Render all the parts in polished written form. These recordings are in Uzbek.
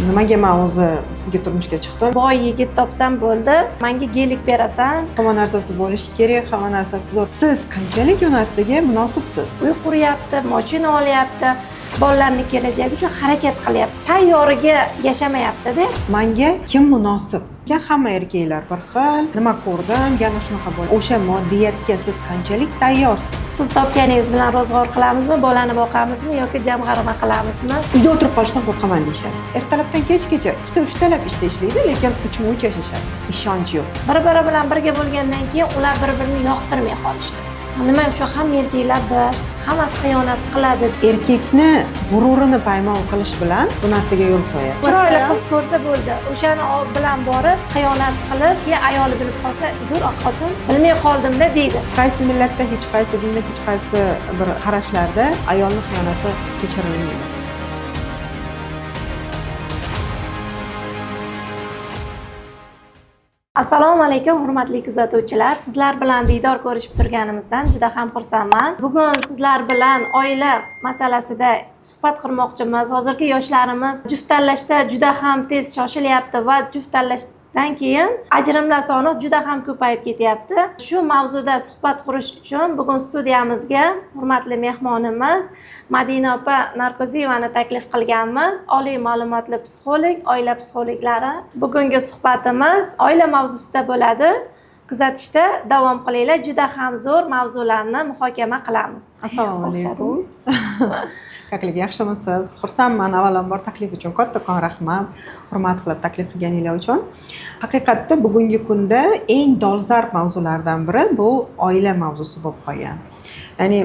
Nimaga man o'zi sizga turmushga chiqdim? Boy yigit topsam bo'ldi, menga gelik berasan. Hamma narsasi bo'lishi kerak, hamma narsasi zo'r. Siz qanchalik u narsaga munosibsiz? Uy quryapti, mashina olyapti, bolalarni kelajagi uchun harakat qilyapti. Tayyoriga yashamayapti-da. Manga kim munosib? Hamma erkaklar bir xil, nima ko'rdim, yana shunaqa bo'ldi. O'sha moddiyatga siz qanchalik tayyorsiz? Siz topganingiz bilan ro'zg'or qilamizmi, bolani boqamizmi yoki jamg'arma qilamizmi? Uyda o'tirib qolishdan qo'rqaman deyishadi. Ertalabdan kechgacha ikkita uchtalab ishda ishlaydi, lekin uchma-uch yashashadi. Ishonch yo'q. Bir-biri bilan birga bo'lgandan keyin ular bir-birini yoqtirmay qolishdi. Nima uchun hamma erkaklar bir, hammasi xiyonat qiladi? Erkakni g'ururini paymon qilish bilan bu narsaga yo'l qo'yadi. Chiroyli qiz ko'rsa bo'ldi, o'shani bilan borib xiyonat qilib, ya ayoli bilib qolsa, uzr xotin, bilmay qoldimda deydi. Qaysi millatda, hech qaysi dinda, hech qaysi bir qarashlarda ayolni xiyonati kechirilmaydi. Assalomu alaykum hurmatli kuzatuvchilar. Sizlar bilan diydor ko'rishib turganimizdan juda ham xursandman. Bugun sizlar bilan oila masalasida suhbat qurmoqchimiz. Hozirgi yoshlarimiz juft tanlashda juda ham tez shoshilyapti va juft tanlashdan keyin ajrimlar soni juda ham ko'payib ketyapti. Shu mavzuda suhbat qurish uchun bugun studiyamizga hurmatli mehmonimiz Madina opa Narkoziyevani taklif qilganmiz. Oliy ma'lumotli psixolog, oila psixologlari. Bugungi suhbatimiz oila mavzusida bo'ladi. Kuzatishda davom qilinglar. Juda ham zo'r mavzularni muhokama qilamiz. Assalomu alaykum. Kaklik, yaxshimisiz? Xursandman avvalambor taklif uchun. Kattakon rahmat. Hurmat qilib taklif qilganinglar uchun. Haqiqatda bugungi kunda eng dolzarb mavzulardan biri bu oila mavzusi bo'lib qolgan. Ya'ni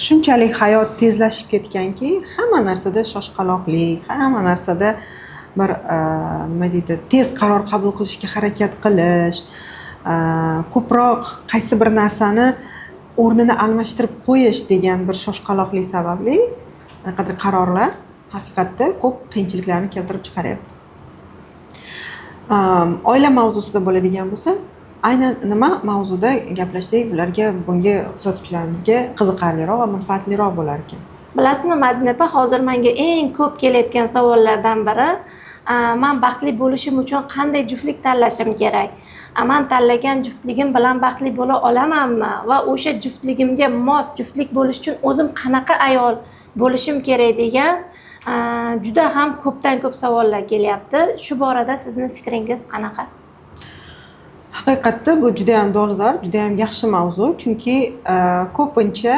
shunchalik hayot tezlashib ketganki, hamma narsada shoshqaloqlik, hamma narsada bir nima deydi, tez qaror qabul qilishga harakat qilish, ko'proq qaysi bir narsani o'rnini almashtirib qo'yish degan bir shoshqaloqlik sababli qanaqadir qarorlar haqiqatda ko'p qiyinchiliklarni keltirib chiqaryapti. Oila mavzusida bo'ladigan bo'lsa, aynan nima mavzuda gaplashsak, ularga, bunga kuzatuvchilarimizga qiziqarliroq va manfaatliroq bo'lar ekan. Bilasizmi, Madina opa, hozir menga eng ko'p kelayotgan savollardan biri, man baxtli bo'lishim uchun qanday juftlik tanlashim kerak? Man tanlagan juftligim bilan baxtli bo'la olamanmi? Va o'sha juftligimga mos juftlik bo'lish uchun o'zim qanaqa ayol bo'lishim kerak degan juda ham ko'pdan ko'p savollar kelyapti. Shu borada sizning fikringiz qanaqa? Haqiqatda bu juda ham dolzarb, juda ham yaxshi mavzu, chunki ko'pincha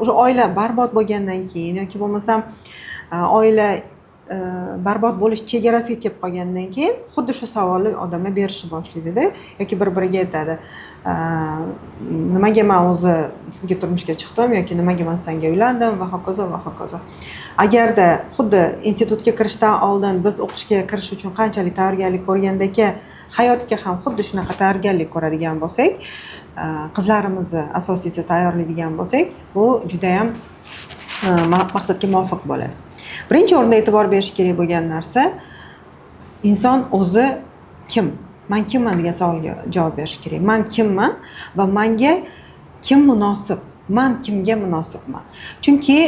o'sha oila barbod bo'lgandan keyin yoki bo'lmasam oila barbod bo'lish chegarasiga kelib qolgandan keyin xuddi shu savolni odamlar berishni boshlaydi-da, yoki bir-biriga aytadi, nimaga man o'zi sizga turmushga chiqdim yoki nimaga man senga uylandim va hokazo va hokazo. Agarda xuddi institutga kirishdan oldin biz o'qishga kirish uchun qanchalik tayyorgarlik ko'rgandek, hayotga ham xuddi shunaqa tayyorgarlik ko'radigan bo'lsak, qizlarimizni asosiysi tayyorlaydigan bo'lsak, bu juda ham maqsadga muvofiq bo'ladi. Birinchi o'rinda e'tibor berish kerak bo'lgan narsa, inson o'zi kim? Man kimman degan savolga javob berish kerak. Man kimman va menga kim munosib? Man kimga munosibman? Chunki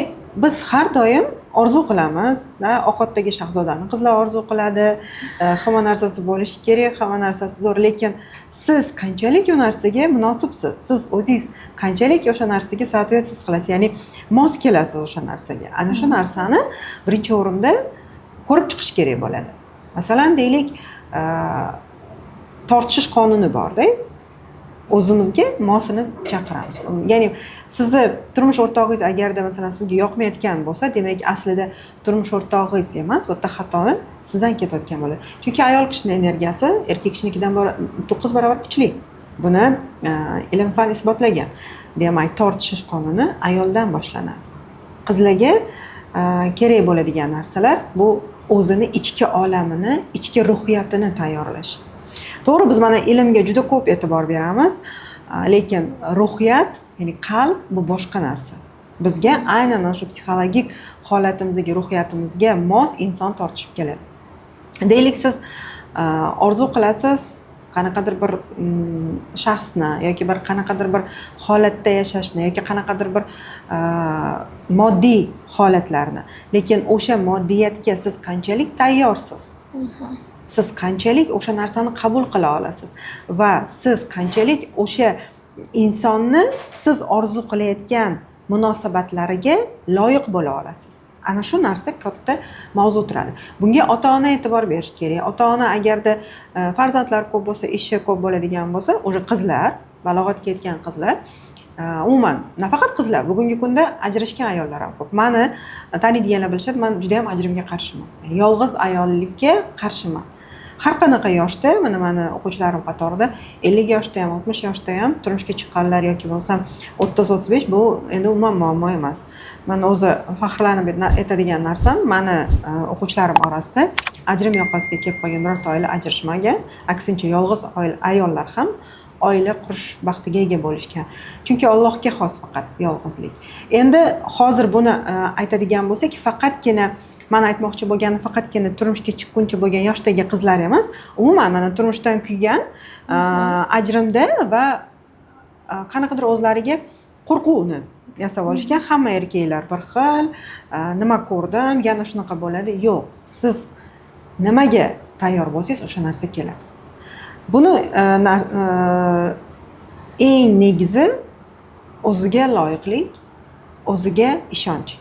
biz har doim orzu qilamiz, da, Oqotdagi shahzodani qizlar orzu qiladi, hamma narsasi bo'lishi kerak, hamma narsasi zo'r, lekin siz qanchalik u narsaga munosibsiz? Siz o'zingiz qanchalik o'sha narsaga sootvetствовать qilasiz, ya'ni mos kelasiz o'sha narsaga. Ana shu narsani birinchi o'rinda ko'rib chiqish kerak bo'ladi. Masalan, deylik, tortishish qonuni bor-da. O'zimizga mosini chaqiramiz. Ya'ni sizni turmush o'rtog'ingiz agarda masalan sizga yoqmayotgan bo'lsa, demak aslida turmush o'rtog'ingiz emas, bu yerda xatoni sizdan ketayotgan bo'ladi. Chunki ayol kishining energiyasi erkak kishinikidan 9 barobar kuchli. Buni ilm fan isbotlagan. Demak, tortishish qonuni ayoldan boshlanadi. Qizlarga kerak bo'ladigan narsalar bu o'zini ichki olamini, ichki ruhiyatini tayyorlash. To'g'ri, biz mana ilmga juda ko'p e'tibor beramiz, lekin ruhiyat, ya'ni qalb bu boshqa narsa. Bizga aynan mana shu psixologik holatimizdagi ruhiyatimizga mos inson tortishib keladi. Deylik, siz orzu qilasiz Qanaqadir bir shaxsni yoki bir qanaqadir bir holatda yashashni yoki qanaqadir bir moddiy holatlarni. Lekin o'sha moddiyatga siz qanchalik tayyorsiz, siz qanchalik o'sha narsani qabul qila olasiz va siz qanchalik o'sha insonni siz orzu qilayotgan munosabatlariga loyiq bo'la olasiz, ana shu narsa katta mavzu turadi. Bunga ota ona e'tibor berish kerak. Ota ona agarda farzandlar ko'p bo'lsa, ishi ko'p bo'ladigan bo'lsa, уже qizlar, balog'atga yetgan qizlar, umuman nafaqat qizlar, bugungi kunda ajrashgan ayollar ham ko'p. Mani taniydiganlar bilishadi, man juda yam ajrimga qarshiman, ya'ni yolg'iz ayollikka qarshiman. Har qanaqa yoshda, mana mani o'quvchilarim qatorida 50 yoshda ham, 60 yoshda ham turmushga chiqqanlar yoki bo'lmasam 30-35, bu endi umuman muammo emas. Man o'zi faxrlanib aytadigan narsam, mani o'quvchilarim orasida ajrim yoqasiga kelib qolgan birorta oila ajrashmagan. Aksincha, yolg'iz ayollar ham oila qurish baxtiga ega bo'lishgan, chunki Allohga xos faqat yolg'izlik. Endi hozir buni aytadigan bo'lsak, faqatgina man aytmoqchi bo'lganim, faqatgina turmushga chiqquncha bo'lgan yoshdagi qizlar emas, umuman mana turmushdan kuygan, ajrimda va qanaqadir o'zlariga qo'rquvni yasab olishgan: hamma erkaklar bir xil, nima ko'rdim, yana shunaqa bo'ladi. Yo'q, siz nimaga tayyor bo'lsangiz, o'sha narsa keladi. Buni eng negizi o'ziga loyiqlik, o'ziga ishonch.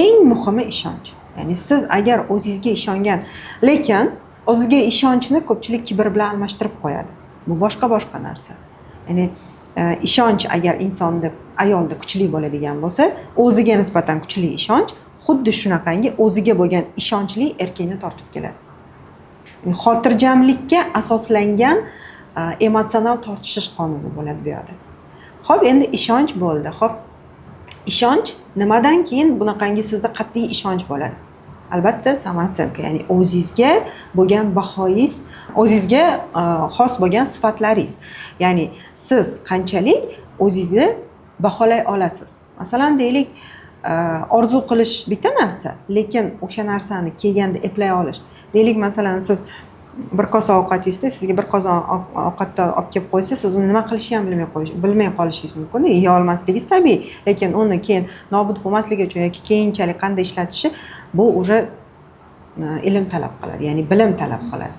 Eng muhimi ishonch. Ya'ni siz agar o'zingizga ishongan, lekin o'ziga ishonchni ko'pchilik kibr bilan almashtirib qo'yadi. Bu boshqa boshqa narsa. Ya'ni ishonch agar insonda, ayolda kuchli bo'ladigan bo'lsa, o'ziga nisbatan kuchli ishonch xuddi shunaqangi o'ziga bo'lgan ishonchli erkakni tortib keladi. Ya'ni xotirjamlikka asoslangan emotsional tortishish qonuni bo'ladi bu yoqda. Ho'p, endi ishonch bo'ldi. Ho'p, ishonch nimadan keyin bunaqangi sizda qat'iy ishonch bo'ladi? Albatta, самооценка, ya'ni o'zingizga bo'lgan bahoyingiz, o'zingizga xos bo'lgan sifatlaringiz. Ya'ni siz qanchalik o'zingizni baholay olasiz. Masalan, deylik, orzu qilish bitta narsa, lekin o'sha narsani kelganda eplay olish. Deylik, masalan, siz bir kosa ovqat yeysizda, sizga bir qozon ovqatni olib kelib qo'ysa, siz uni nima qilishni ham bilmay qolishingiz mumkin. Yeya olmasligingiz tabiiy, lekin uni keyin nobud bo'lmasligi uchun yoki keyinchalik qanday ishlatishi, bu уже ilm talab qiladi, ya'ni bilim talab qiladi.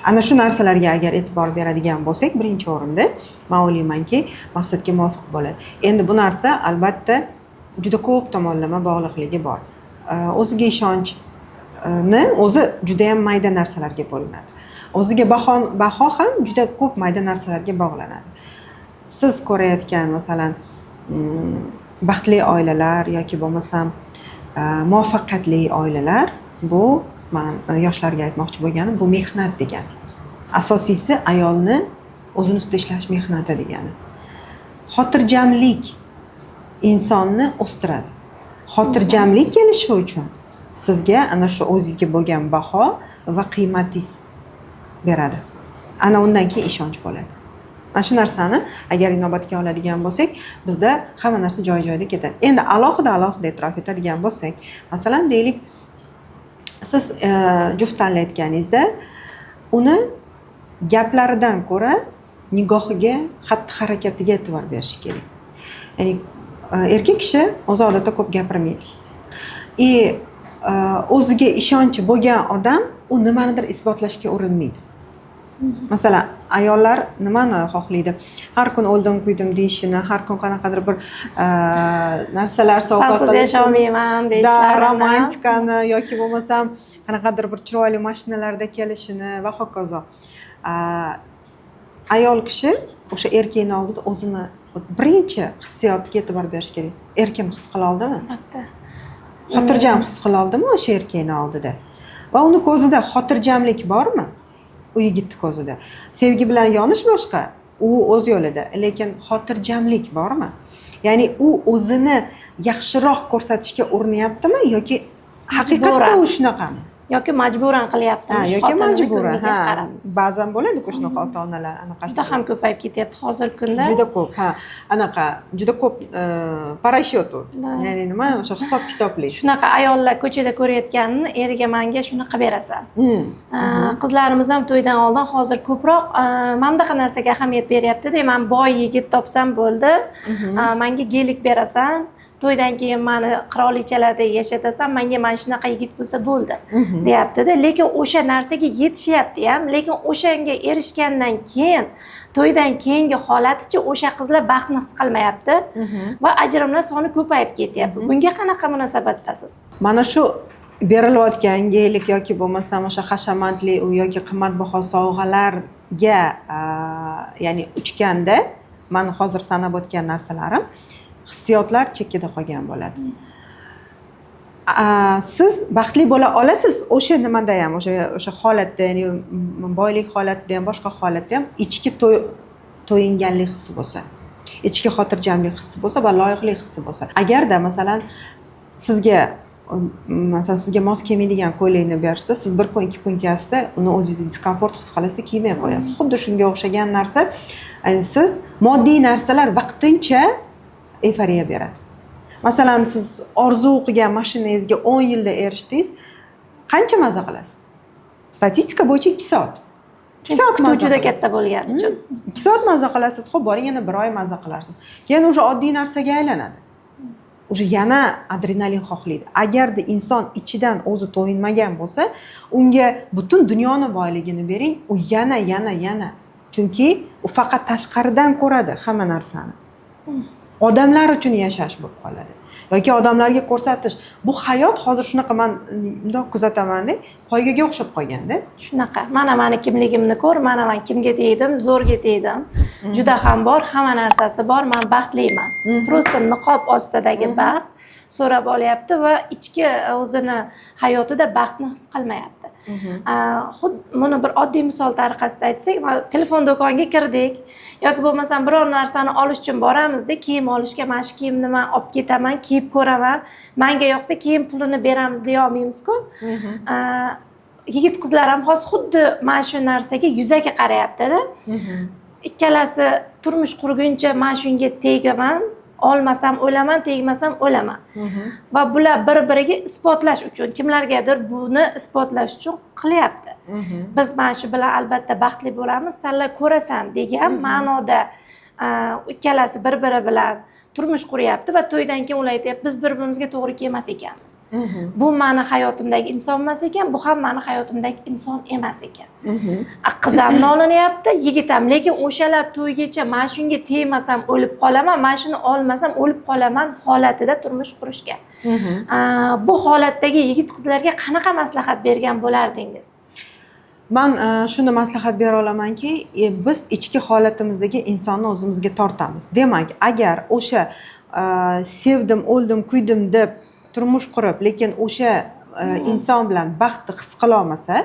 Ana shu narsalarga agar e'tibor beradigan bo'lsak, birinchi o'rinda, man o'ylaymanki, maqsadga muvofiq bo'ladi. Endi bu narsa, albatta, juda ko'p tomonlama bog'liqligi bor. O'ziga ishonchni o'zi judayam mayda narsalarga bo'linadi. O'ziga baho ham juda ko'p mayda narsalarga bog'lanadi. Siz ko'rayotgan, masalan, baxtli oilalar yoki bo'lmasam muvaffaqiyatli oilalar, bu man yoshlarga aytmoqchi bo'lganim, bu mehnat degani. Asosiysi, ayolni o'zini ustida ishlash mehnati degani. Xotirjamlik insonni o'stiradi. Xotirjamlik kelishi uchun sizga ana shu o'zingizga bo'lgan baho va qiymatingiz beradi. Ana undan keyin ishonch bo'ladi. Mana shu narsani agar inobatga oladigan bo'lsak, bizda hamma narsa joy joyida ketadi. Endi alohida alohida e'tirof etadigan bo'lsak, masalan, deylik, siz juft tanlayotganingizda uni gaplaridan ko'ra nigohiga, xatti harakatiga e'tibor berish kerak. Ya'ni erkak kishi o'zi odatda ko'p gapirmaydi и o'ziga ishonchi bo'lgan odam, u nimanidir isbotlashga urinmaydi. Masalan, ayollar nimani xohlaydi? Har kun o'ldim kuydim deyishini, har kun qanaqadir bir narsalar sovg'a Sensiz qilishini, yasholmayman да, deyishlarini. Romantikani yoki bo'lmasam qanaqadir bir chiroyli mashinalarda kelishini va hokazo. Ayol kishi o'sha erkakni oldida o'zini birinchi hissiyotiga e'tibor berish kerak. Erkin his qila oldimi, Albatta. xotirjam his qila oldimi o'sha erkakni oldida va uni ko'zida xotirjamlik bormi, u yigitni ko'zida? Sevgi bilan yonish boshqa, u o'z yo'lida, lekin xotirjamlik bormi? Ya'ni u o'zini yaxshiroq ko'rsatishga urinyaptimi yoki haqiqatda Majburan. u shunaqami? Yoki majburan qilyapti. Ha, yoki majburan, ha. Qarab. Ba'zan bo'ladi-ku shunaqa ota onalar anaqasi. Juda ham ko'payib ketyapti hozirgi kunda. Juda ko'p, ha, anaqa juda ko'p, по расчету, ya'ni nima, o'sha hisob kitobli. Shunaqa ayollar ko'chada ko'rayotganini eriga manga shuni qilib berasan. Qizlarimiz ham to'ydan oldin hozir ko'proq mana bunaqa narsaga ahamiyat beryaptida. Man boy yigit topsam bo'ldi, manga Gelik berasan, to'ydan keyin mani qirolichalardek yashatasan, manga mana shunaqa yigit bo'lsa bo'ldi, deyaptida. Lekin o'sha narsaga yetishyapti ham, lekin o'shanga erishgandan keyin, to'ydan keyingi holatichi, o'sha qizlar baxtni his qilmayapti va ajrimlar soni ko'payib ketyapti. Bunga qanaqa munosabatdasiz? Mana shu berilayotgan Gelik yoki bo'lmasam o'sha hashamatli uy yoki qimmatbaho sovg'alarga, ya'ni uchganda, man hozir sanab o'tgan narsalarim, hissiyotlar chekkada qolgan bo'ladi. Siz baxtli bo'la olasiz o'sha nimada ham, o'sha holatda, ya'ni boylik holatida ham, boshqa holatda ham, ichki to'yinganlik hissi bo'lsa, ichki xotirjamlik hissi bo'lsa va loyiqlik hissi bo'lsa. Agarda masalan sizga mos kelmaydigan ko'ylakni berishsa, siz bir kun, 2 kun kiyasizda, uni o'zingizda дискомфорт his qilasizda, kiymay qo'yasiz. Xuddi shunga o'xshagan narsa, ya'ni siz moddiy narsalar vaqtincha эйфория beradi. Masalan, siz orzu qilgan mashinangizga 10 yilda erishdingiz, qancha maza qilasiz? Statistika bo'yicha 2 soat. 2 Chunki soat kutuv maza juda qilasiz. katta bo'lgani uchun. 2 soat maza qilasiz, ho'p, boring, yana bir oy maza qilarsiz, keyin уже oddiy narsaga aylanadi, уже yana adrenalin xohlaydi. Agarda inson ichidan o'zi to'yinmagan bo'lsa, unga butun dunyoni boyligini bering, u yana, yana, yana, chunki u faqat tashqaridan ko'radi hamma narsani. Odamlar uchun yashash bo'lib qoladi yoki odamlarga ko'rsatish. Bu hayot hozir shunaqa, man bundoq kuzatamanda, poygaga o'xshab qolganda. Shunaqa, mana mani kimligimni ko'r, mana man kimga tegdim, zo'rga tegdim, juda ham bor, hamma narsasi bor, man baxtliman. Просто niqob ostidagi baxt so'rab olyapti va ichki o'zini hayotida baxtni his qilmayapti. Xuddi buni bir oddiy misol tariqasida aytsak, telefon do'koniga kirdik yoki bo'lmasam biror narsani olish uchun boramizda, kiyim olishga, mana shu kiyimni man olib ketaman, kiyib ko'raman, manga yoqsa, keyin pulini beramiz, deya olmaymizku. Yigit qizlar ham hozir xuddi mana shu narsaga yuzaki qarayaptida. Ikkalasi turmush qurguncha man shunga tegaman, olmasam o'laman, tegmasam o'laman. Va bular bir biriga isbotlash uchun, kimlargadir buni isbotlash uchun qilyapti. Biz mana shu bilan albatta baxtli bo'lamiz, sanlar ko'rasan, degan ma'noda ikkalasi bir biri bilan turmush quryapti va to'ydan keyin ular aytyapti: biz bir birimizga to'g'ri kelmas ekanmiz, bu mani hayotimdagi inson emas ekan, bu ham mani hayotimdagi inson emas ekan. A, qiz ham nolinyapti, yigit ham, lekin o'shalar to'ygacha mana shunga tegmasam o'lib qolaman, mana shuni olmasam o'lib qolaman holatida turmush qurishgan. A, bu holatdagi yigit qizlarga qanaqa maslahat bergan bo'lardingiz? Man shuni maslahat bera olamanki, biz ichki holatimizdagi insonni o'zimizga tortamiz. Demak, agar o'sha sevdim, o'ldim, kuydim deb turmush qurib, lekin o'sha inson bilan baxtni his qilolmasa,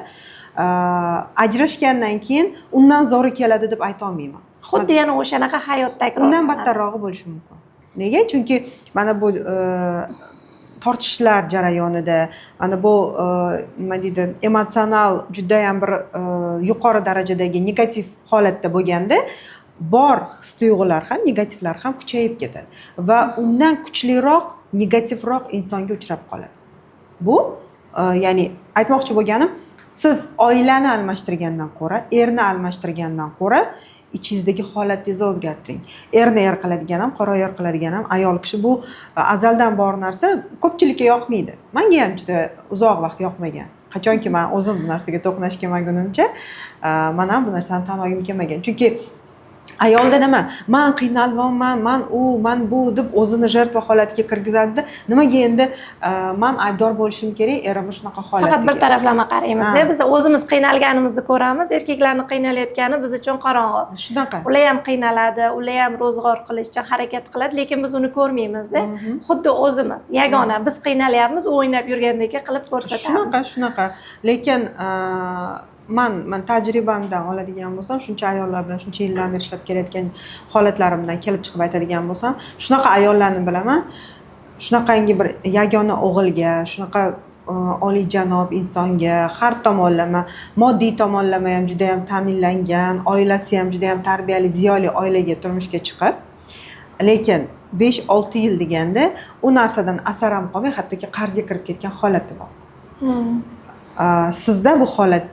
ajrashgandan keyin undan zo'ri keladi deb aytolmayman. Xuddi yana o'shanaqa hayot Undan takrorlanadi. battarrog'i bo'lishi mumkin. Nega? Chunki mana bu tortishishlar jarayonida, mana bu nima deydi, emotsional judayam bir yuqori darajadagi negativ holatda bo'lganda, bor his tuyg'ular ham, negativlar ham kuchayib ketadi va undan kuchliroq, negativroq insonga uchrab qoladi. Bu ya'ni aytmoqchi bo'lganim, siz oilani almashtirgandan ko'ra, erni almashtirgandan ko'ra ichingizdagi holatingizni o'zgartiring. Erni er qiladigan ham, qora yer qiladigan ham ayol kishi. Bu azaldan bor narsa, ko'pchilikka yoqmaydi. Manga ham juda uzoq vaqt yoqmagan. Qachonki man o'zim bu narsaga to'qnash kelmagunimcha, man ham bu narsani tan olgim kelmagan. Chunki ayolda nima, man qiynalyapman, man u, man bu deb o'zini жертва holatiga kirgizadida, nimaga endi man aybdor bo'lishim kerak erimni shunaqa Faqat bir holatiga? taraflama qaraymiz. Ha. Biz o'zimiz qiynalganimizni ko'ramiz, erkaklarni qiynalayotgani biz uchun qorong'u. Shunaqa. Ular ham qiynaladi, ular ham ro'zg'or qilish uchun harakat qiladi, lekin biz uni ko'rmaymizda. Xuddi o'zimiz yagona biz qiynalyapmiz, u o'ynab yurgandek qilib ko'rsatamiz. Shunaqa, lekin man tajribamdan oladigan bo'lsam, shuncha ayollar bilan shuncha yildan beri ishlab kelayotgan holatlarimdan kelib chiqib aytadigan bo'lsam, shunaqa ayollarni bilaman, shunaqangi bir yagona o'g'ilga shunaqa Oliyjanob insonga, har tomonlama, moddiy tomonlama ham juda yam ta'minlangan, oilasi ham juda yam tarbiyali, ziyoli oilaga turmushga chiqib, lekin 5-6 yil deganda u narsadan asar ham qolmay, hattoki qarzga kirib ketgan holati bor. Sizda bu holat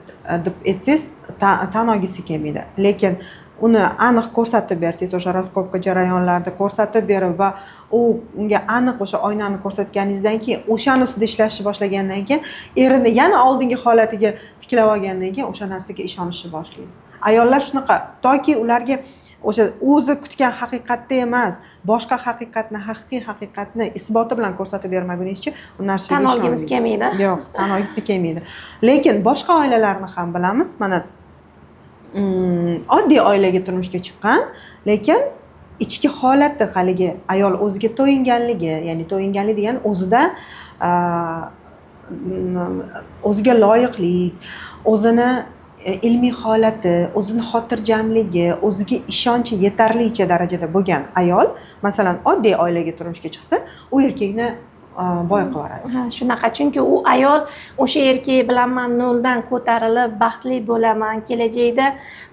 deb aytsangiz, tan olgisi kelmaydi, lekin uni aniq ko'rsatib bersangiz, o'sha раскопка jarayonlarida ko'rsatib berib va u unga aniq o'sha oynani ko'rsatganingizdan keyin, o'shani ustida ishlashni boshlagandan keyin, erini yana oldingi holatiga tiklab olgandan keyin o'sha narsaga ishonishni boshlaydi. Ayollar shunaqa, toki ularga o'sha o'zi kutgan haqiqatda emas, boshqa haqiqatni, haqiqiy haqiqatni isboti bilan ko'rsatib bermaguningizcha u narsaga Tan olgimiz ishonmaydi. kelmaydi. Yo'q, tan olgisi kelmaydi. Lekin boshqa oilalarni ham bilamiz. Mana, oddiy oilaga turmushga chiqqan, lekin ichki holati, haligi ayol o'ziga to'yinganligi, ya'ni to'yinganlik degani o'zida o'ziga loyiqlik, o'zini ilmiy holati, o'zini xotirjamligi, o'ziga ishonchi yetarlicha darajada bo'lgan ayol, masalan, oddiy oilaga turmushga chiqsa, u erkakni boy qilib yuboradi. Ha, shunaqa, chunki u ayol o'sha erkak bilan man noldan ko'tarilib baxtli bo'laman, kelajakda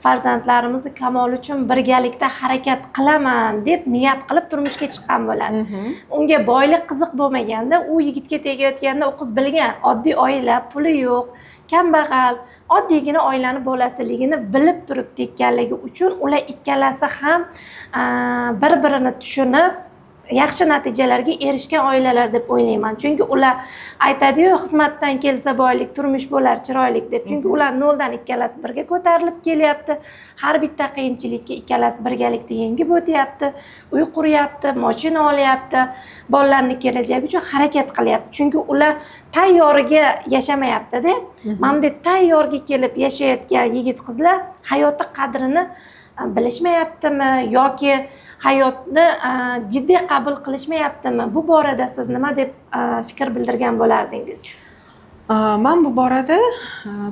farzandlarimizni kamoli uchun birgalikda harakat qilaman deb niyat qilib turmushga chiqqan bo'ladi. Unga boylik qiziq bo'lmaganda, u yigitga tegayotganda u qiz bilgan, oddiy oila, puli yo'q, kambag'al, oddiygina oilani bolasiligini bilib turib tekkanligi uchun ular ikkalasi ham bir birini tushunib, yaxshi natijalarga erishgan oilalar deb o'ylayman. Chunki ular aytadiyu, xizmatdan kelsa boylik, turmush bo'lar chiroyli deb. Chunki ular noldan ikkalasi birga ko'tarilib kelyapti, har bitta qiyinchilikka ikkalasi birgalikda yengib o'tyapti, uy quryapti, moshina olyapti, bolalarni kelajagi uchun harakat qilyapti. Chunki ular tayyorga yashamayaptida. Mana bunday tayyorga kelib yashayotgan yigit qizlar hayotni qadrini bilishmayaptimi yoki hayotni jiddiy qabul qilishmayaptimi? Bu borada siz nima deb fikr bildirgan bo'lardingiz? Man bu borada,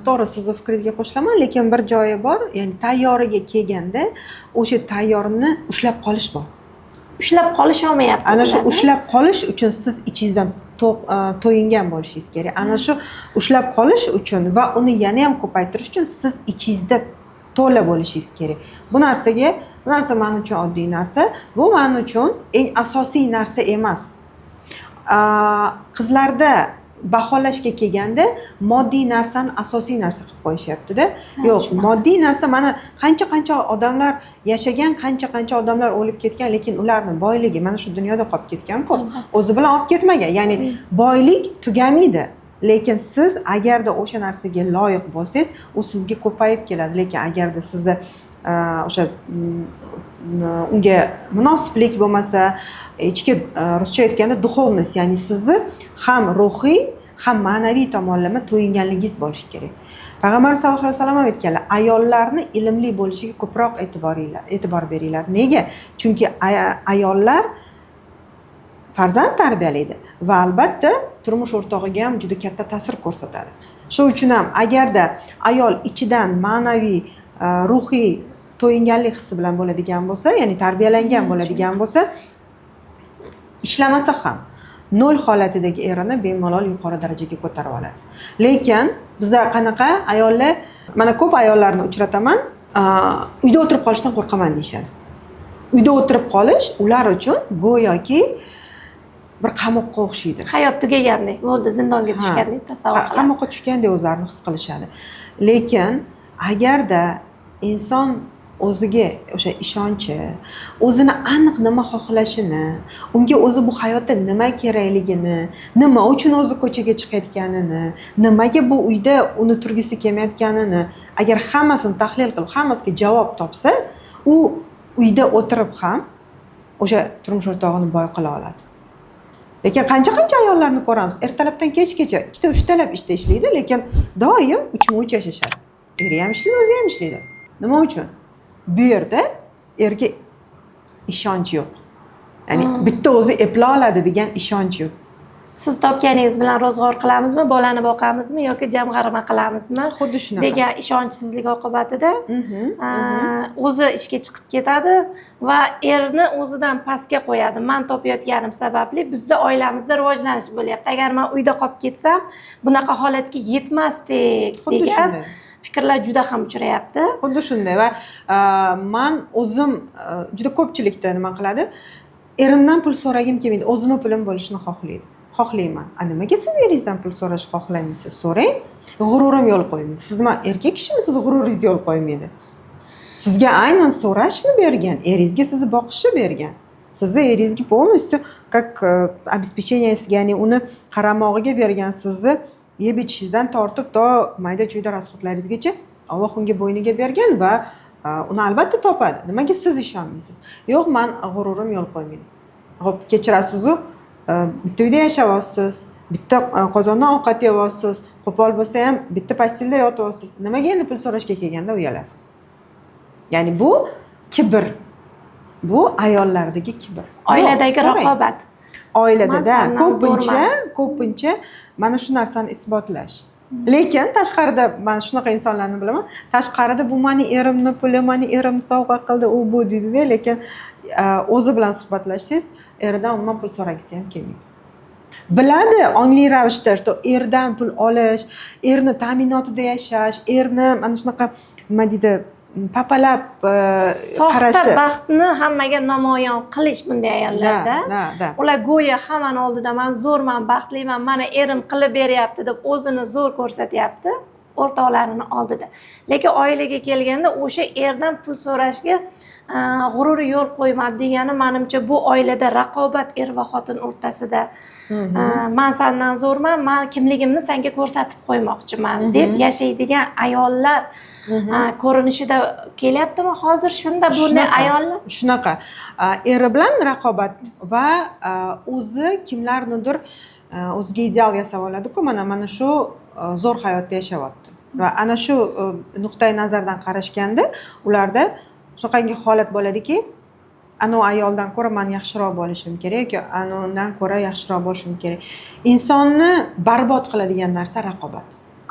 to'g'ri, sizni fikringizga qo'shilaman, lekin bir joyi bor, ya'ni tayyoriga kelganda o'sha tayyorni ushlab qolish bor. Ushlab qolisholmayapti Ana shu ularni. ushlab qolish uchun siz ichingizdan to'yingan bo'lishingiz kerak. Ana shu ushlab qolish uchun va uni yana ham ko'paytirish uchun siz ichingizda to'la bo'lishingiz kerak. Bu narsa man uchun oddiy narsa, bu man uchun eng asosiy narsa emas. Qizlarda baholashga kelganda moddiy narsani asosiy narsa qilib qo'yishyaptida. Yo'q, shunaqa. moddiy narsa, mana, qancha qancha odamlar yashagan, qancha qancha odamlar o'lib ketgan, lekin ularni boyligi mana shu dunyoda qolib ketgan-ku, o'zi bilan olib ketmagan. Ya'ni boylik tugamaydi, lekin siz agarda o'sha narsaga loyiq bo'lsangiz, u sizga ko'payib keladi. Lekin agarda sizda o'sha unga munosiblik bo'lmasa, ichki, ruscha aytganda, духовность, ya'ni sizni ham ruhiy, ham ma'naviy tomonlama to'yinganligingiz bo'lishi kerak. Payg'ambarimiz sallallohu alayhi vasallam ham aytganlar: ayollarni ilmli bo'lishiga ko'proq e'tibor beringlar. Nega? Chunki ayollar farzand tarbiyalaydi va albatta turmush o'rtog'iga ham juda katta ta'sir ko'rsatadi. Shu uchun ham agarda ayol ichidan ma'naviy, ruhiy to'yinganlik hissi bilan bo'ladigan bo'lsa, ya'ni tarbiyalangan bo'ladigan bo'lsa, ishlamasa ham nol holatidagi erini bemalol yuqori darajaga ko'tarib oladi. Lekin bizda qanaqa ayollar, mana, ko'p ayollarni uchrataman, uyda o'tirib qolishdan qo'rqaman deyishadi. Uyda o'tirib qolish ular uchun go'yoki bir qamoqqa o'xshaydi. Hayot tugagandek bo'ldi, zindonga tushgandek tasavvur qiladi. Qamoqqa tushgandek o'zlarini his qilishadi. Lekin agarda inson o'ziga o'sha ishonchi, o'zini aniq nima xohlashini, unga o'zi bu hayotda nima kerakligini, nima uchun o'zi ko'chaga chiqayotganini, nimaga bu uyda uni turgisi kelmayotganini agar hammasini tahlil qilib, hammasiga javob topsa, u uyda o'tirib ham o'sha turmush o'rtog'ini boy qila oladi. Lekin qancha qancha ayollarni ko'ramiz, ertalabdan kechgacha ikkita uchtalab ishda ishlaydi, lekin doim uchma uch yashashadi. Eri ham ishlaydi, o'zi ham ishlaydi. Nima uchun? Bu yerda erga ishonch yo'q, ya'ni bitta o'zi eplay oladi degan ishonch yo'q. Siz topganingiz bilan ro'zg'or qilamizmi, bolani boqamizmi yoki jamg'arma qilamizmi Xuddi shunaqa. degan ishonchsizlik oqibatida o'zi ishga chiqib ketadi va erni o'zidan pastga qo'yadi. Man topayotganim sababli bizda oilamizda rivojlanish bo'lyapti. Agar man uyda qolib ketsam, bunaqa holatga yetmasdik Xuddi degan shunday. fikrlar juda ham uchrayapti. Xuddi shunday. Va man o'zim juda ko'pchilikda nima qiladi, erimdan pul so'ragim kelmaydi, o'zimni pulim bo'lishini xohlayman. A nimaga siz eringizdan pul so'rashni xohlamaysiz? So'rang. G'ururim yo'l qo'ymaydi. Siz nima, erkak kishimisiz, g'ururingiz yo'l qo'ymaydi? Sizga aynan so'rashni bergan, eringizga sizni boqishni bergan. Sizni eringizga полностью как обеспечение, ya'ni uni qaramog'iga bergan. Sizni yeb ichishingizdan tortib to mayda chuyda расход laringizgacha Alloh unga bo'yniga bergan va uni albatta topadi. Nimaga siz ishonmaysiz? Yo'q, man g'ururim yo'l qo'ymaydi. Ho'p, kechirasizu, bitta uyda yashayapsiz, bitta qozondan ovqat yeyapsiz, qo'pol bo'lsa ham bitta постель da yotyapsiz. Nimaga endi pul so'rashga kelganda uyalasiz? Ya'ni bu kibr, bu ayollardagi kibr. Oiladagi Yo'q, so'rang. raqobat. Oiladada Man sandan ko'pincha zo'rman. Ko'pincha mana shu narsani isbotlash. Lekin tashqarida man shunaqa insonlarni bilaman, tashqarida bu mani erimni puli, mani erim sovg'a qildi, u bu deydida, lekin o'zi bilan suhbatlashsangiz, eridan umuman pul so'ragisi ham kelmaydi. Biladi ongli ravishda, что erdan pul olish, erni ta'minotida yashash, erni mana shunaqa, nima deydi, papalab Soxta qarashi. baxtni hammaga namoyon qilish bunday ayollarda. Да, да. Ular go'yo hammani oldida man zo'rman, baxtliman, mana erim qilib beryapti deb o'zini zo'r ko'rsatyapti o'rtoqlarini oldida. Lekin oilaga kelganda o'sha erdan pul so'rashga g'ururi yo'l qo'ymadi degani, manimcha, bu oilada raqobat er va xotin o'rtasida. Man sandan zo'rman, man kimligimni senga ko'rsatib qo'ymoqchiman deb yashaydigan ayollar ko'rinishida kelyaptimi hozir shunda bunday Shunaqa. ayollar? Shunaqa. Eri bilan raqobat va o'zi kimlarnidir o'ziga ideal yasab oladiku, mana shu zo'r hayotda yashayapti va ana shu nuqtai nazardan qarashganda ularda shunaqangi holat bo'ladiki, anavi ayoldan ko'ra man yaxshiroq bo'lishim kerak yoki anavidan ko'ra yaxshiroq bo'lishim kerak. Insonni barbod qiladigan narsa raqobat,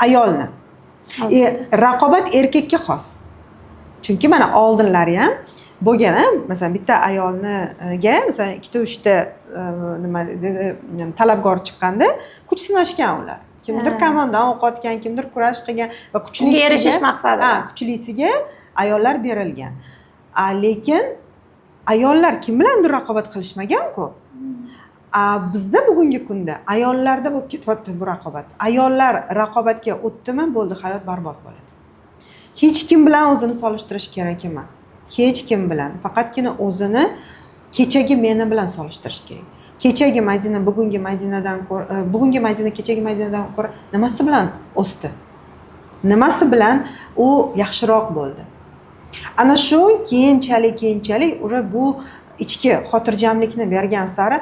ayolni. Raqobat erkakka xos, chunki mana oldinlari ham bo'lgan a, masalan, bitta ayolniga masalan ikkita uchta nima dedi, talabgor chiqqanda kuch sinashgan ular. Kimdir kamondan o'q otgan, kimdir kurash qilgan va Unga erishish maqsadida. Ha, kuchlisiga ayollar berilgan. A lekin ayollar kim bilandir raqobat qilishmagan-ku. A bizda bugungi kunda ayollarda bo'lib ketyapti bu raqobat. Ayollar raqobatga o'tdimi, bo'ldi, hayot barbod bo'ladi. Hech kim bilan o'zini solishtirish kerak emas, hech kim bilan. Faqatgina o'zini kechagi meni bilan solishtirish kerak. Kechagi Madina bugungi Madinadan ko'ra, bugungi Madina kechagi Madinadan ko'ra nimasi bilan o'sdi, nimasi bilan u yaxshiroq bo'ldi? Ana shu keyinchalik уже bu ichki xotirjamlikni bergan sari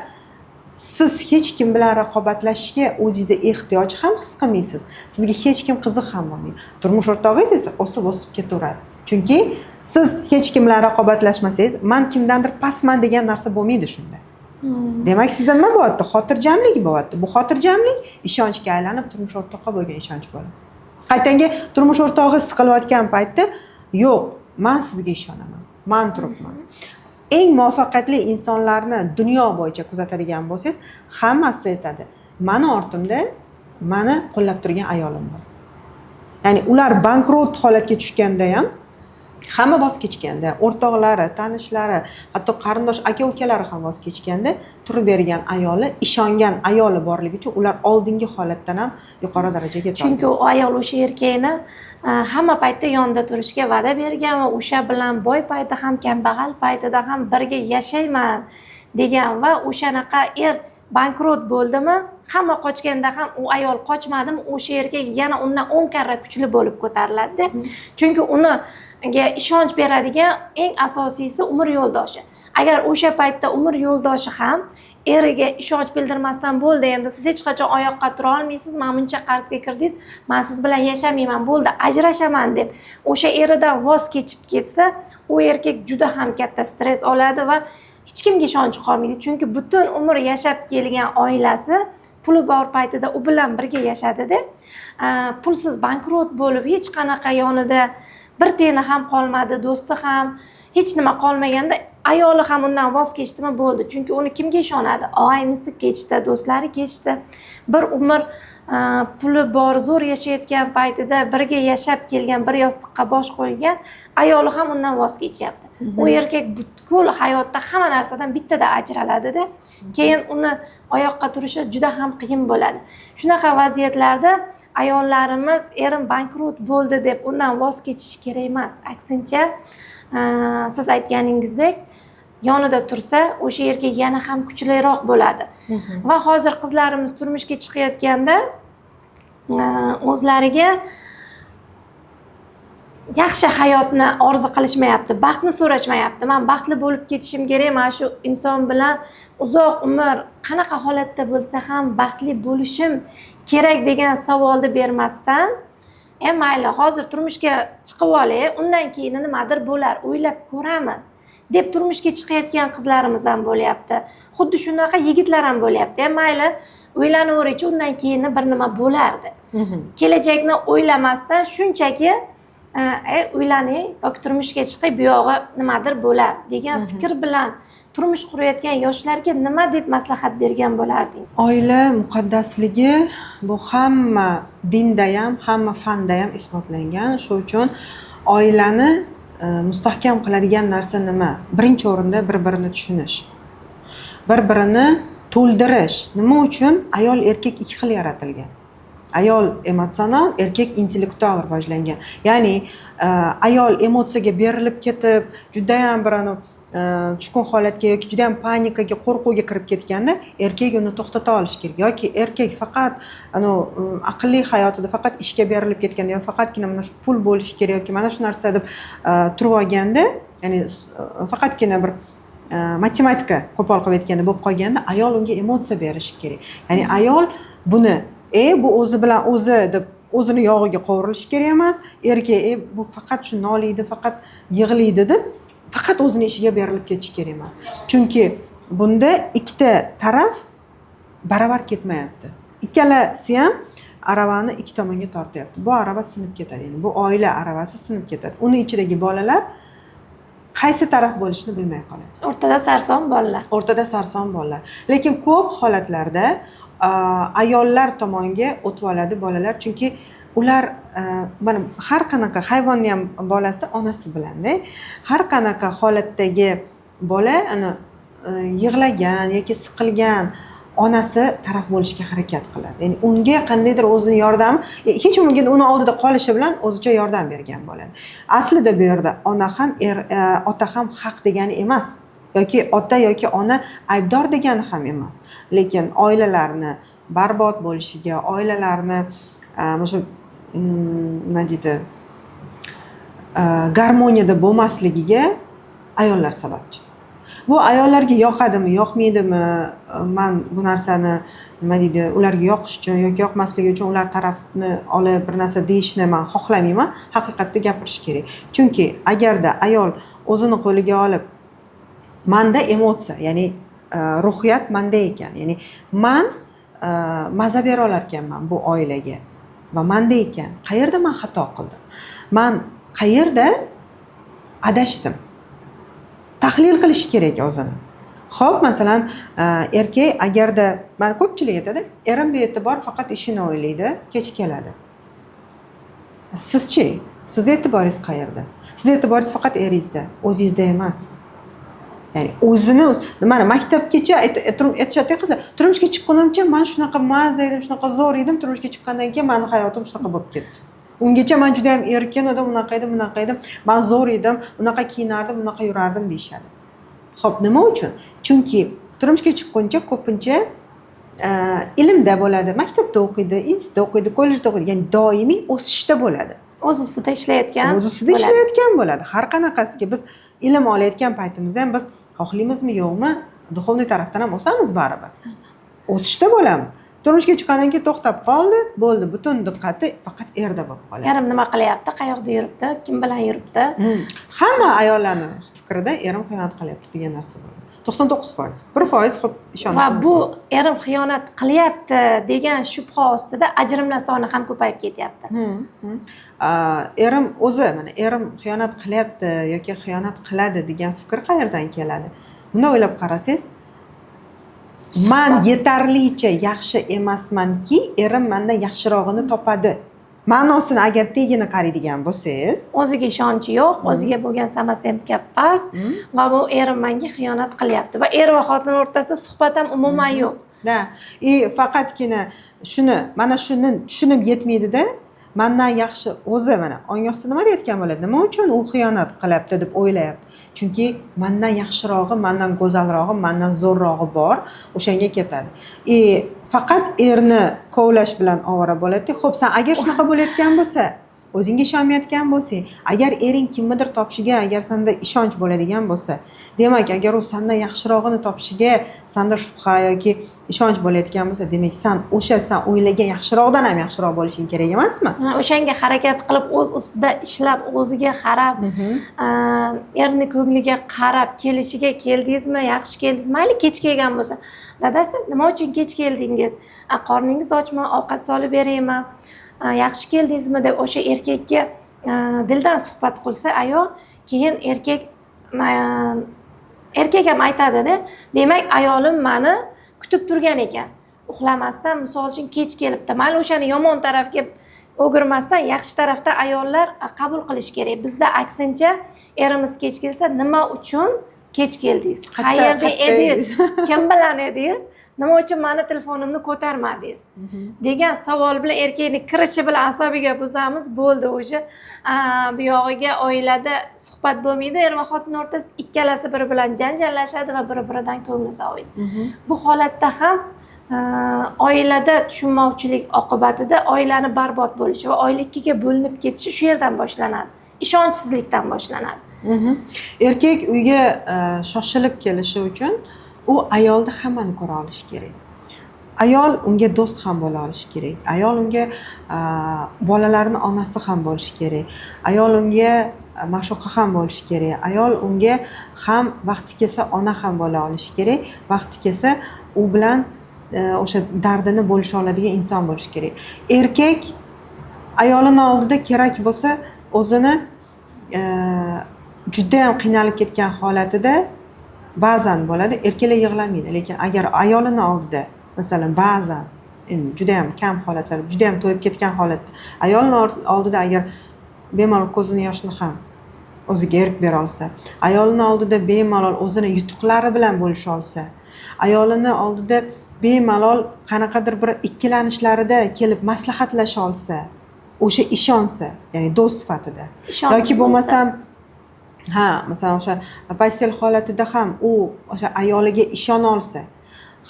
siz hech kim bilan raqobatlashishga o'zingizda ehtiyoj ham his qilmaysiz, sizga hech kim qiziq ham bo'lmaydi. Turmush o'rtog'ingiz esa o'sib o'sib ketaveradi, chunki siz hech kim bilan raqobatlashmasangiz, man kimdandir pastman degan narsa bo'lmaydi shunda. Demak, sizda nima bo'lyapti? Xotirjamlik bo'lyapti. Bu xotirjamlik ishonchga aylanib, turmush o'rtoqqa bo'lgan ishonch bo'ladi. Qaytanga turmush o'rtog'i siqilayotgan paytda, yo'q, man sizga ishonaman, man turibman. Eng muvaffaqiyatli insonlarni dunyo bo'yicha kuzatadigan bo'lsangiz, hammasi aytadi: mani ortimda mani qo'llab turgan ayolim bor. Ya'ni ular bankrot holatga tushganda ham, hamma voz kechganda, o'rtoqlari, tanishlari, hatto qarindosh aka ukalari ham voz kechganda, turib bergan ayoli, ishongan ayoli borligi uchun ular oldingi holatdan ham yuqori darajaga yetolgan. Chunki u ayol o'sha erkakni hamma paytda yonida turishga va'da bergan va o'sha bilan boy payti ham, kambag'al paytida ham birga yashayman degan. Va o'shanaqa er bankrot bo'ldimi, hamma qochganda ham u ayol qochmadimi, o'sha erkak yana undan 10 karra kuchli bo'lib ko'tariladida. Chunki uniga ishonch beradigan eng asosiysi umr yo'ldoshi. Agar o'sha paytda umr yo'ldoshi ham eriga ishonch bildirmasdan, bo'ldi, endi siz hech qachon oyoqqa tura olmaysiz, mana buncha qarzga kirdingiz, man siz bilan yashamayman, bo'ldi, ajrashaman deb o'sha eridan voz kechib ketsa, u erkak juda ham katta stress oladi va hech kimga ishonchi qolmaydi, chunki butun umr yashab kelgan oilasi Puli bor paytida u bilan birga yashadida, pulsiz bankrot bo'lib, hech qanaqa yonida bir tiyini ham qolmadi, do'sti ham, hech nima qolmaganda ayoli ham undan voz kechdimi, bo'ldi. Chunki uni kimga ishonadi? Og'aynisi kechdi, do'stlari kechdi. Bir umr puli bor, zo'r yashayotgan paytida birga yashab kelgan, bir yostiqqa bosh qo'ygan ayoli ham undan voz kechyapti. U erkak butkul hayotda hamma narsadan bittada ajraladida, keyin uni oyoqqa turishi juda ham qiyin bo'ladi. Shunaqa vaziyatlarda ayollarimiz erim bankrot bo'ldi deb undan voz kechishi kerak emas. Aksincha, siz aytganingizdek, yonida tursa, o'sha erkak yana ham kuchliroq bo'ladi. Va hozir qizlarimiz turmushga chiqayotganda o'zlariga yaxshi hayotni orzu qilishmayapti, baxtni so'rashmayapti. Man baxtli bo'lib ketishim kerak, mana shu inson bilan uzoq umr qanaqa holatda bo'lsa ham baxtli bo'lishim kerak degan savolni bermasdan, mayli, hozir turmushga chiqib olay, undan keyin nimadir bo'lar, o'ylab ko'ramiz deb turmushga chiqayotgan qizlarimiz ham bo'lyapti. Xuddi shunaqa yigitlar ham bo'lyapti. Mayli, uylanaveraychi, undan keyin bir nima bo'lardi. Kelajakni o'ylamasdan shunchaki uylaning yoki turmushga chiqay, bu yog'i nimadir bo'lar degan fikr bilan turmush qurayotgan yoshlarga nima deb maslahat bergan bo'larding? Oila muqaddasligi bu hamma dinda ham, hamma fanda ham isbotlangan. Shu uchun oilani mustahkam qiladigan narsa nima? Birinchi o'rinda bir birini tushunish, bir birini to'ldirish. Nima uchun ayol, erkak ikki xil yaratilgan? Ayol emotsional, erkak intellektual rivojlangan. Ya'ni ayol emotsiyaga berilib ketib, judayam bir anavi tushkun holatga yoki judayam panikaga, qo'rquvga kirib ketganda, erkak uni to'xtata olishi kerak. Yoki erkak faqat anavi aqlli hayotida faqat ishga berilib ketganda yo faqatgina mana shu pul bo'lishi kerak yoki mana shu narsa deb turib olganda, ya'ni faqatgina bir matematika, qo'pol qilib aytganda, bo'lib qolganda, ayol unga emotsiya berishi kerak. Ya'ni ayol buni bu o'zi bilan o'zi deb o'zini yog'iga qovrilishi kerak emas. Erkak bu faqat shu noliydi, faqat yig'laydi deb faqat o'zini ishiga berilib ketishi kerak emas. Chunki bunda ikkita taraf baravar ketmayapti, ikkalasi ham aravani ikki tomonga tortyapti. Bu arava sinib ketadi, ya'ni bu oila aravasi sinib ketadi. Uni ichidagi bolalar qaysi taraf bo'lishini bilmay qoladi. O'rtada sarson bolalar. O'rtada sarson bolalar. Lekin ko'p holatlarda ayollar tomonga o'tib oladi bolalar, chunki ular mana har qanaqa hayvonni ham bolasi onasi bilanda. Har qanaqa holatdagi bola ana yig'lagan yoki siqilgan onasi taraf bo'lishga harakat qiladi. Ya'ni unga qandaydir o'zini yordami hech bo'lmaganda uni oldida qolishi bilan o'zicha yordam bergan bo'ladi. Aslida bu yerda ona ham ota ham haq degani emas yoki ota yoki ona aybdor degani ham emas. Lekin oilalarni barbod bo'lishiga, oilalarni mana shu nima deydi, garmoniyada bo'lmasligiga ayollar sababchi. Bu ayollarga yoqadimi, yoqmaydimi, man bu narsani, nima deydi, ularga yoqish uchun yoki yoqmasligi uchun ular tarafni olib bir narsa deyishni man xohlamayman. Haqiqatni gapirish kerak. Chunki agarda ayol o'zini qo'liga olib, manda emotsiya, ya'ni ruhiyat manda ekan, ya'ni man maza bera olar ekanman bu oilaga va manda ekan, qayerda man xato qildim, man qayerda adashdim, tahlil qilish kerak o'zini. Ho'p, masalan, erkak agarda, mana ko'pchilik aytadi, erim bee'tibor, faqat ishini o'ylaydi, kech keladi. Sizchi, sizni e'tiboringiz qayerda? Sizni e'tiboringiz faqat eringizda, o'zingizda emas. Ya'ni o'zini mana maktabgacha aytishadi qizlar, turmushga chiqqunimcha man shunaqa maza edim, shunaqa zo'r edim, turmushga chiqqandan keyin mani hayotim shunaqa bo'lib ketdi. Ungacha man juda yam erkin edim, unaqa edim, bunaqa edim, man zo'r edim, unaqa kiyinardim, unaqa yurardim deyishadi. Ho'p, nima uchun? Chunki turmushga chiqquncha ko'pincha ilmda bo'ladi, maktabda o'qiydi, institutda o'qiydi, kollejda o'qiydi, ya'ni doimiy o'sishda bo'ladi. O'z ustida ishlayotgan o'z ustida bo'ladi. Ishlayotgan bo'ladi. Har qanaqasiga biz ilm olayotgan paytimizda ham biz xohlaymizmi, yo'qmi, духовный tarafdan ham o'samiz, baribir o'sishda bo'lamiz. Turmushga chiqqandan keyin to'xtab qoldi, bo'ldi, butun diqqati faqat erda bo'lib qoladi. Erim nima qilyapti, qayoqda yuribdi, kim bilan yuribdi. Hamma ayollarni fikrida erim xiyonat qilyapti degan narsa bo'ladi. 99%. 1% xo'p ishonish Va mumkin. bu erim xiyonat qilyapti degan shubha ostida ajrimlar soni ham ko'payib ketyapti. Erim o'zi, mana, erim xiyonat qilyapti yoki xiyonat qiladi degan fikr qayerdan keladi? Bunday o'ylab qarasangiz, man yetarlicha yaxshi emasmanki, erim mandan yaxshirog'ini topadi ma'nosini agar tagini qaraydigan bo'lsangiz. O'ziga ishonchi yo'q, o'ziga bo'lgan самооценка past va bu erim menga xiyonat qilyapti va er va xotin o'rtasida suhbat ham umuman yo'q. Да, и faqatgina shuni, mana shuni tushunib yetmaydida, mandan yaxshi o'zi, mana, ong ostida nima deyotgan bo'ladi? Nima uchun u xiyonat qilyapti deb o'ylayapti? Chunki mandan yaxshirog'i, mandan go'zalrog'i, mandan zo'rrog'i bor, o'shanga ketadi. И faqat erni kovlash bilan ovora bo'ladida. Ho'p, san agar shunaqa bo'layotgan bo'lsa, o'zingga ishonmayotgan bo'lsang, agar ering kimnidir topishiga agar sanda ishonch bo'ladigan bo'lsa, demak, agar u sandan yaxshirog'ini topishiga sanda shubha yoki ishonch bo'layotgan bo'lsa, demak, san o'sha san o'ylagan yaxshirog'dan ham yaxshiroq bo'lishing kerak emasmi? Ha, o'shanga harakat qilib, o'z ustida ishlab, o'ziga qarab, erni ko'ngliga qarab kelishiga, keldingizmi, yaxshi keldingiz, mayli kech kelgan bo'lsa, dadasi, nima uchun kech keldingiz, a, qorningiz ochmi, ovqat solib beraymi, a, yaxshi keldingizmi deb o'sha erkakka dildan suhbat qilsa ayol, keyin erkak ham aytadida, demak, ayolim mani kutib turgan ekan uxlamasdan, misol uchun, kech kelibdi. Mayli, o'shani yomon tarafga o'girmasdan, yaxshi tarafda ayollar qabul qilish kerak. Bizda aksincha, erimiz kech kelsa, nima uchun kech keldingiz, qayerda qayerda edingiz, kim bilan edingiz, nima uchun mani telefonimni ko'tarmadingiz degan savol bilan erkakni kirishi bilan asabiga buzamiz, bo'ldi уже. Bu yog'iga oilada suhbat bo'lmaydi, er va xotin o'rtasida ikkalasi biri bilan janjallashadi va bir biridan ko'ngli soviydi. Bu holatda ham oilada tushunmovchilik oqibatida oilani barbod bo'lishi va oila ikkiga bo'linib ketishi shu yerdan boshlanadi, ishonchsizlikdan boshlanadi. Erkak uyga shoshilib kelishi uchun u ayolda hammani ko'ra olishi kerak. Ayol unga do'st ham bo'la olishi kerak, ayol unga bolalarni onasi ham bo'lishi kerak, ayol unga ma'shuqa ham bo'lishi kerak, ayol unga ham vaqti kelsa ona ham bo'la olishi kerak, vaqti kelsa u bilan o'sha dardini bo'lisha oladigan inson bo'lishi kerak. Erkak ayolini oldida kerak bo'lsa o'zini judayam qiynalib ketgan holatida, ba'zan bo'ladi, erkaklar yig'lamaydi, lekin agar ayolini oldida, masalan, ba'zan, endi judayam kam holatlar, judayam to'yib ketgan holatda ayolini oldida agar bemalol ko'zini yoshini ham o'ziga erk bera olsa, ayolini oldida bemalol o'zini yutuqlari bilan bo'lisha olsa, ayolini oldida bemalol qanaqadir bir ikkilanishlarida kelib maslahatlasha olsa, o'sha ishonsa, ya'ni do'st sifatida Ishonch yoki bo'lsa. bo'lmasam, ha, masalan, o'sha постель holatida ham u o'sha ayoliga ishona olsa,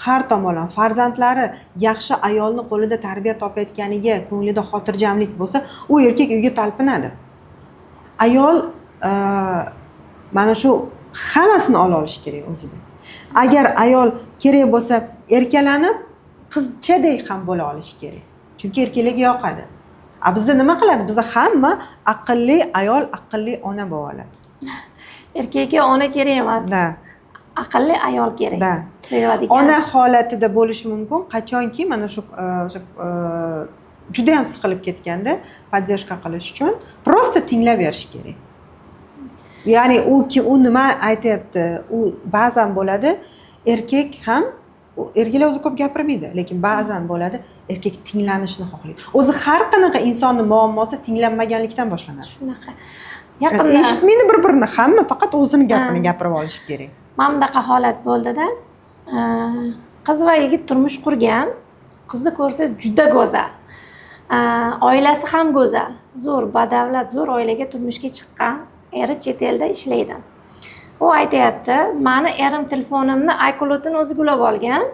har tomonlama farzandlari yaxshi ayolni qo'lida tarbiya topayotganiga ko'nglida xotirjamlik bo'lsa, u erkak uyga talpinadi. Ayol mana shu hammasini ola olishi kerak o'zida. Agar ayol kerak bo'lsa erkalanib, qizchadek ham bo'la olishi kerak, chunki erkaklarga yoqadi. A bizda nima qiladi? Bizda hamma aqlli ayol, aqlli ona bo'lib oladi. Erkakka ona kerak emas, Да. aqlli ayol kerak, Да. sevadigan. Ona holatida bo'lishi mumkin, qachonki mana shu o'sha judayam siqilib ketganda поддержка qilish uchun просто tinglab berish kerak. Ya'ni u nima aytyapti, u ba'zan bo'ladi, erkak ham, erkaklar o'zi ko'p gapirmaydi, lekin ba'zan bo'ladi, erkak tinglanishni xohlaydi. O'zi har qanaqa insonni muammosi tinglanmaganlikdan boshlanadi. Shunaqa, yaqinda Eshitmaydi bir birini hamma, faqat o'zini gapini gapirib olishi kerak. Mana bunaqa holat bo'ldida. Qiz va yigit turmush qurgan. Qizni ko'rsangiz, juda go'zal, oilasi ham go'zal, zo'r, badavlat, zo'r oilaga turmushga chiqqan. Eri chet elda ishlaydi. U aytyapti, mani erim telefonimni iCloudini o'ziga ulab olgan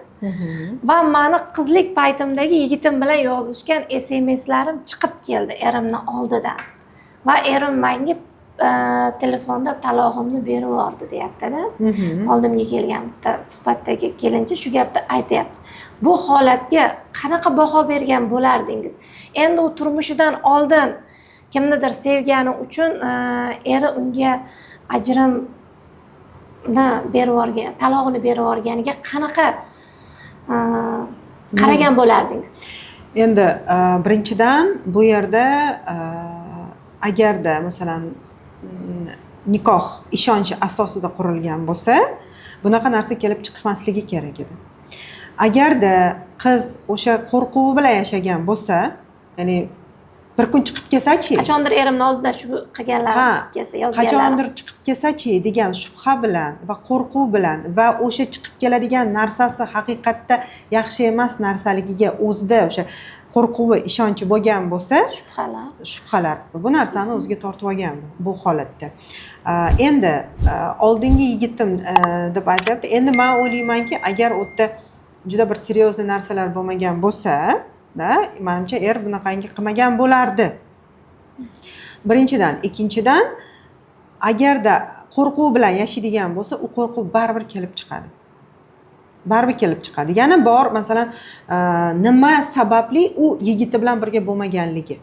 va mani qizlik paytimdagi yigitim bilan yozishgan SMSlarim chiqib keldi erimni oldidan va erim menga telefonda talog'imni berib yubordi, deyaptida. Oldimga kelgan bitta suhbatdagi kelincha shu gapni aytyapti. Bu holatga qanaqa baho bergan bo'lardingiz? Endi u turmushidan oldin kimnidir sevgani uchun eri unga ajrim berib yuborgan, talog'ini berib yuborganiga qanaqa qaragan bo'lardingiz? Endi birinchidan, bu yerda agarda, masalan, nikoh ishonch asosida qurilgan bo'lsa, bunaqa narsa kelib chiqmasligi kerak edi. Agarda qiz o'sha qo'rquvi bilan yashagan bo'lsa, ya'ni bir kun chiqib kelsachi, qachondir erimni oldidan shu qilganlarim chiqib kelsa, yozganlarim qachondir chiqib kelsachi degan shubha bilan va qo'rquv bilan va o'sha chiqib keladigan narsasi haqiqatda yaxshi emas narsaligiga o'zida o'sha qo'rquvi, ishonchi bo'lgan bo'lsa, shubhalar, shubhalar, bu narsani o'ziga tortib olgan bu holatda. Endi oldingi yigitim deb aytyapti. Endi man o'ylaymanki, agar u yerda juda bir серьезный narsalar bo'lmagan bo'lsa da, manimcha, er bunaqangi qilmagan bo'lardi, birinchidan. Ikkinchidan, agarda qo'rquv bilan yashaydigan bo'lsa, u qo'rquv baribir kelib chiqadi, baribir kelib chiqadi. Yana bor, masalan, nima sababli u yigiti bilan birga bo'lmaganligi,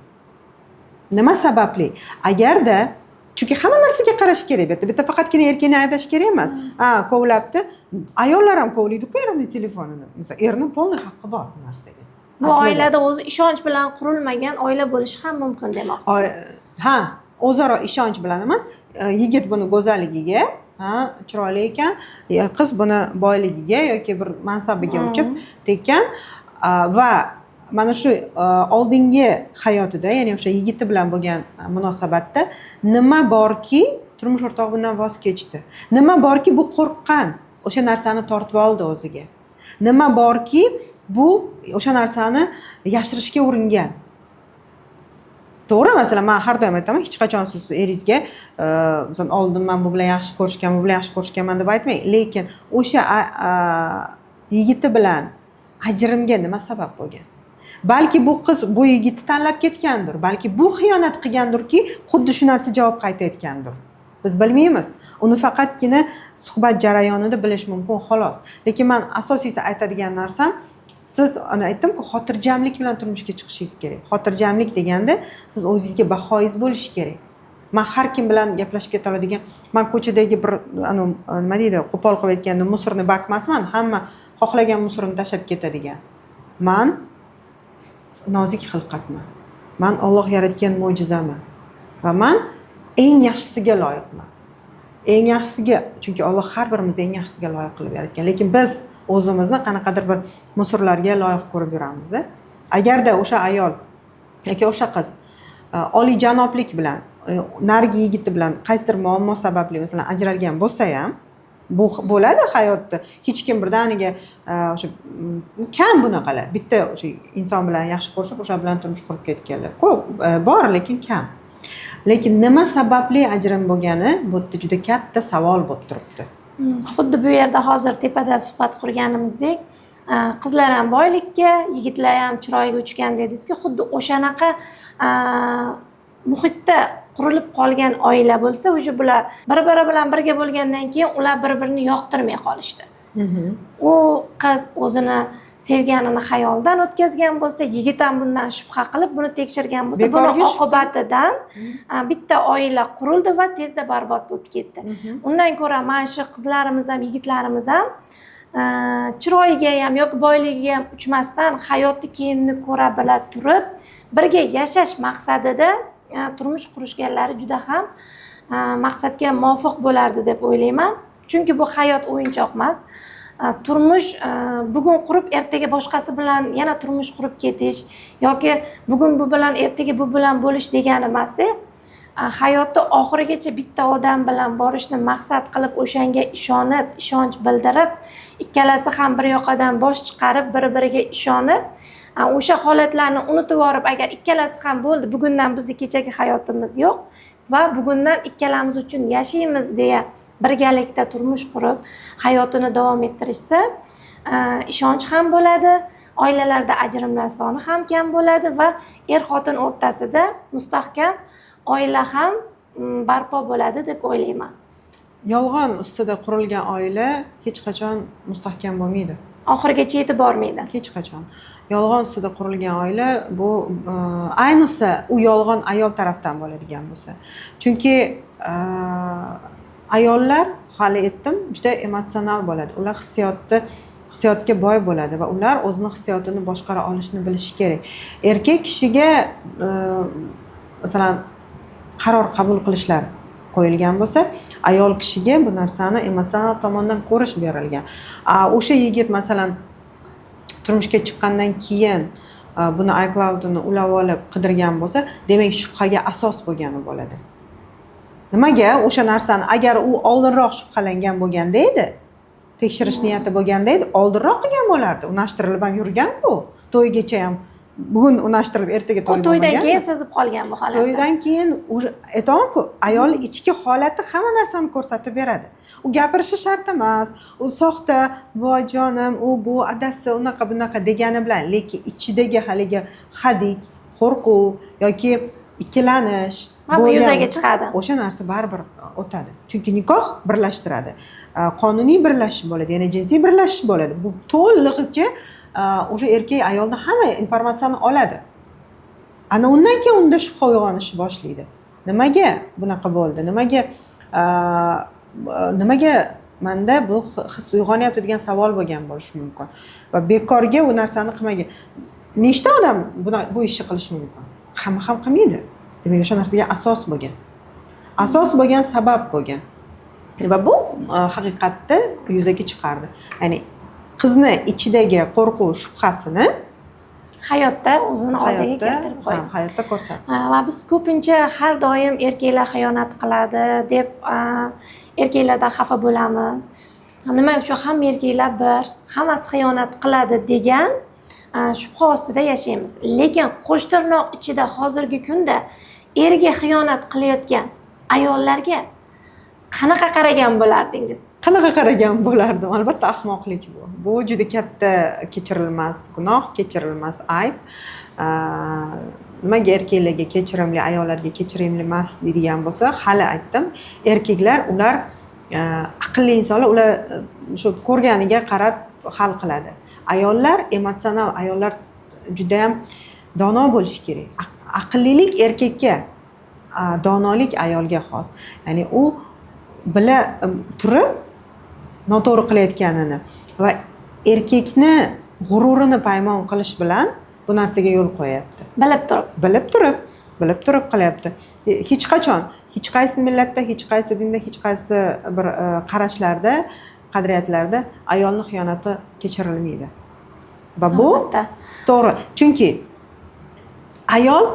nima sababli? Agarda, chunki hamma narsaga qarash kerak bu yerda, bu yerda faqatgina erkakni ayblash kerak emas. Ha, kovlabdi, ayollar ham kovlaydiku erini telefonini, masalan. Erni полный haqqi bor bu narsaga. Bu Aslida. oilada o'zi ishonch bilan qurilmagan oila bo'lishi ham mumkin demoqchisiz. Ha, o'zaro ishonch bilan emas, yigit buni go'zalligiga, ha, chiroyli ekan, qiz buni boyligiga yoki bir mansabiga uchib tekkan. Va mana shu oldingi hayotida, ya'ni o'sha yigiti bilan bo'lgan munosabatda nima borki, turmush o'rtog'i bundan voz kechdi? Nima borki, bu qo'rqqan, o'sha narsani tortib oldi o'ziga? Nima borki, bu o'sha narsani yashirishga uringan? To'g'ri, masalan, man har doim aytaman, hech qachon siz eringizga masalan, oldin man bu bilan yaxshi ko'rishganman, bu bilan yaxshi ko'rishganman deb aytmang. Lekin o'sha yigiti bilan ajrimga nima sabab bo'lgan? Balki bu qiz bu yigitni tanlab ketgandir, balki bu xiyonat qilgandirki, xuddi shu narsa javob qaytayotgandir. Biz bilmaymiz uni, faqatgina suhbat jarayonida bilish mumkin, xolos. Lekin man asosiysi aytadigan narsam, siz, ana, aytdimku, xotirjamlik bilan turmushga chiqishingiz kerak. Xotirjamlik deganda siz o'zingizga bahoyingiz bo'lishi kerak. Man har kim bilan gaplashib keta oladigan, man ko'chadagi bir anavi, nima deydi, qo'pol qilib aytganda, мусорный бак emasman, hamma xohlagan мусор ini tashlab ketadigan. Man nozik xilqatman, man Olloh yaratgan mo'jizaman va man eng yaxshisiga loyiqman, eng yaxshisiga, chunki Olloh har birimizni eng yaxshisiga loyiq qilib yaratgan. Lekin biz o'zimizni qanaqadir bir мусор larga loyiq ko'rib yuramizda. Agarda o'sha ayol yoki o'sha qiz oliyjanoblik bilan narigi yigiti bilan qaysidir muammo sababli, masalan, ajralgan bo'lsa ham, bu bo'ladi hayotda, hech kim birdaniga o'sha kam bunaqalar, bitta o'sha inson bilan yaxshi ko'rishib, o'sha bilan turmush qurib ketganlar ko'p, bor, lekin kam. Lekin nima sababli ajrim bo'lgani bu yerda juda katta savol bo'lib turibdi. Xuddi bu yerda hozir tepada suhbat qurganimizdek, qizlar ham boylikka, yigitlar ham chiroyiga uchgan dedingizku, xuddi o'shanaqa muhitda qurilib qolgan oila bo'lsa, уже bular bir biri bilan birga bo'lgandan keyin ular bir birini yoqtirmay qolishdi. U qiz o'zini sevganini xayoldan o'tkazgan bo'lsa, yigit ham bundan shubha qilib, buni tekshirgan bo'lsa, buni Bekorga shubha. oqibatidan bitta oila qurildi va tezda barbod bo'lib ketdi. Undan ko'ra mana shu qizlarimiz ham, yigitlarimiz ham chiroyiga ham yoki boyligiga ham uchmasdan, hayotni keyinini ko'ra bila turib, birga yashash maqsadida turmush qurishganlari juda ham maqsadga muvofiq bo'lardi deb o'ylayman. Chunki bu hayot o'yinchoq emas. Turmush bugun qurib, ertaga boshqasi bilan yana turmush qurib ketish yoki bugun bu bilan, ertaga bu bilan bo'lish degani emasda. Hayotni oxirigacha bitta odam bilan borishni maqsad qilib, o'shanga ishonib, ishonch bildirib, ikkalasi ham bir yoqadan bosh chiqarib, bir biriga ishonib, o'sha holatlarni unutib yuborib, agar ikkalasi ham bo'ldi, bugundan bizni kechagi hayotimiz yo'q va bugundan ikkalamiz uchun yashaymiz deya birgalikda turmush qurib, hayotini davom ettirishsa, ishonch ham bo'ladi, oilalarda ajrimlar soni ham kam bo'ladi va er xotin o'rtasida mustahkam oila ham barpo bo'ladi deb o'ylayman. Yolg'on ustida qurilgan oila hech qachon mustahkam bo'lmaydi. Oxirigacha yetib bormaydi. Hech qachon. Yolg'on ustida qurilgan oila bu ayniqsa u yolg'on ayol tarafdan bo'ladigan bo'lsa. Chunki ayollar hali aytdim, juda emotsional bo'ladi. Ular hissiyotga boy bo'ladi va ular o'zini hissiyotini boshqara olishni bilishi kerak. Erkak kishiga masalan, qaror qabul qilishlar qo'yilgan bo'lsa, ayol kishiga bu narsani emotsional tomondan ko'rish berilgan. O'sha yigit, masalan, turmushga chiqqandan keyin buni iCloudini ulab olib qidirgan bo'lsa, demak, shubhaga asos bo'lgani bo'ladi. Nimaga o'sha narsani, agar u oldinroq shubhalangan bo'lganda edi, tekshirish niyati bo'lganda edi, oldinroq qilgan bo'lardi. Unashtirilib ham yurgan-ku to'ygacha ham. Bugun unashtirilib, ertaga U to'y to'ydan bo'lmagan. keyin sezib qolgan bu holatni. To'ydan keyin уже aytamanku, ayol ichki holati hamma narsani ko'rsatib beradi. U gapirishi shart emas. U soxta "voy jonim", u bu adasi, unaqa bunaqa degani bilan, lekin ichidagi haligi hadik, qo'rquv yoki ikkilanish Va bu bo'lgan yuzaga bo'lsa, chiqadi. o'sha narsa baribir o'tadi, chunki nikoh birlashtiradi. Qonuniy birlashish bo'ladi, yana jinsiy birlashish bo'ladi. Bu to'lig'icha уже erkak ayoldan hamma informatsiyani oladi. Ana undan keyin unda shubha uyg'onishni boshlaydi: nimaga bunaqa bo'ldi, nimaga manda bu his uyg'onyapti degan savol bo'lgan bo'lishi mumkin. Va bekorga u narsani qilmagan. Nechta odam bu ishni qilishi mumkin? Hamma ham qilmaydi. Demak, o'sha narsaga asos bo'lgan, sabab bo'lgan va bu haqiqatni yuzaga chiqardi, ya'ni qizni ichidagi qo'rquv, shubhasini hayotda o'zini oldiga hayotda keltirib qo'ydi. Ha, hayotda ko'rsatdi. Ha, va biz ko'pincha har doim erkaklar xiyonat qiladi deb erkaklardan xafa bo'lamiz. Nima uchun hamma erkaklar bir, hammasi xiyonat qiladi degan shubha ostida yashaymiz. Lekin qo'shtirnoq ichida hozirgi kunda erga xiyonat qilayotgan ayollarga qanaqa qaragan bo'lardingiz? Qanaqa qaragan bo'lardim? Albatta, ahmoqlik bu. Bu juda katta kechirilmas gunoh, kechirilmas ayb. Nimaga erkaklarga kechirimli, ayollarga kechirimli emas deydigan bo'lsa, hali aytdim, erkaklar ular aqlli insonlar, ular shu ko'rganiga qarab hal qiladi. Ayollar emotsional, ayollar judayam dono bo'lishi kerak. Aqllilik erkakka, donolik ayolga xos. Ya'ni u bila turib noto'g'ri qilayotganini va erkakni g'ururini paymon qilish bilan bu narsaga yo'l qo'yapti. Bilib turib. Bilib turib qilyapti. Hech qachon hech qaysi millatda, hech qaysi dinda, hech qaysi bir qarashlarda, qadriyatlarda ayolni xiyonati kechirilmaydi va bu to'g'ri, chunki ayol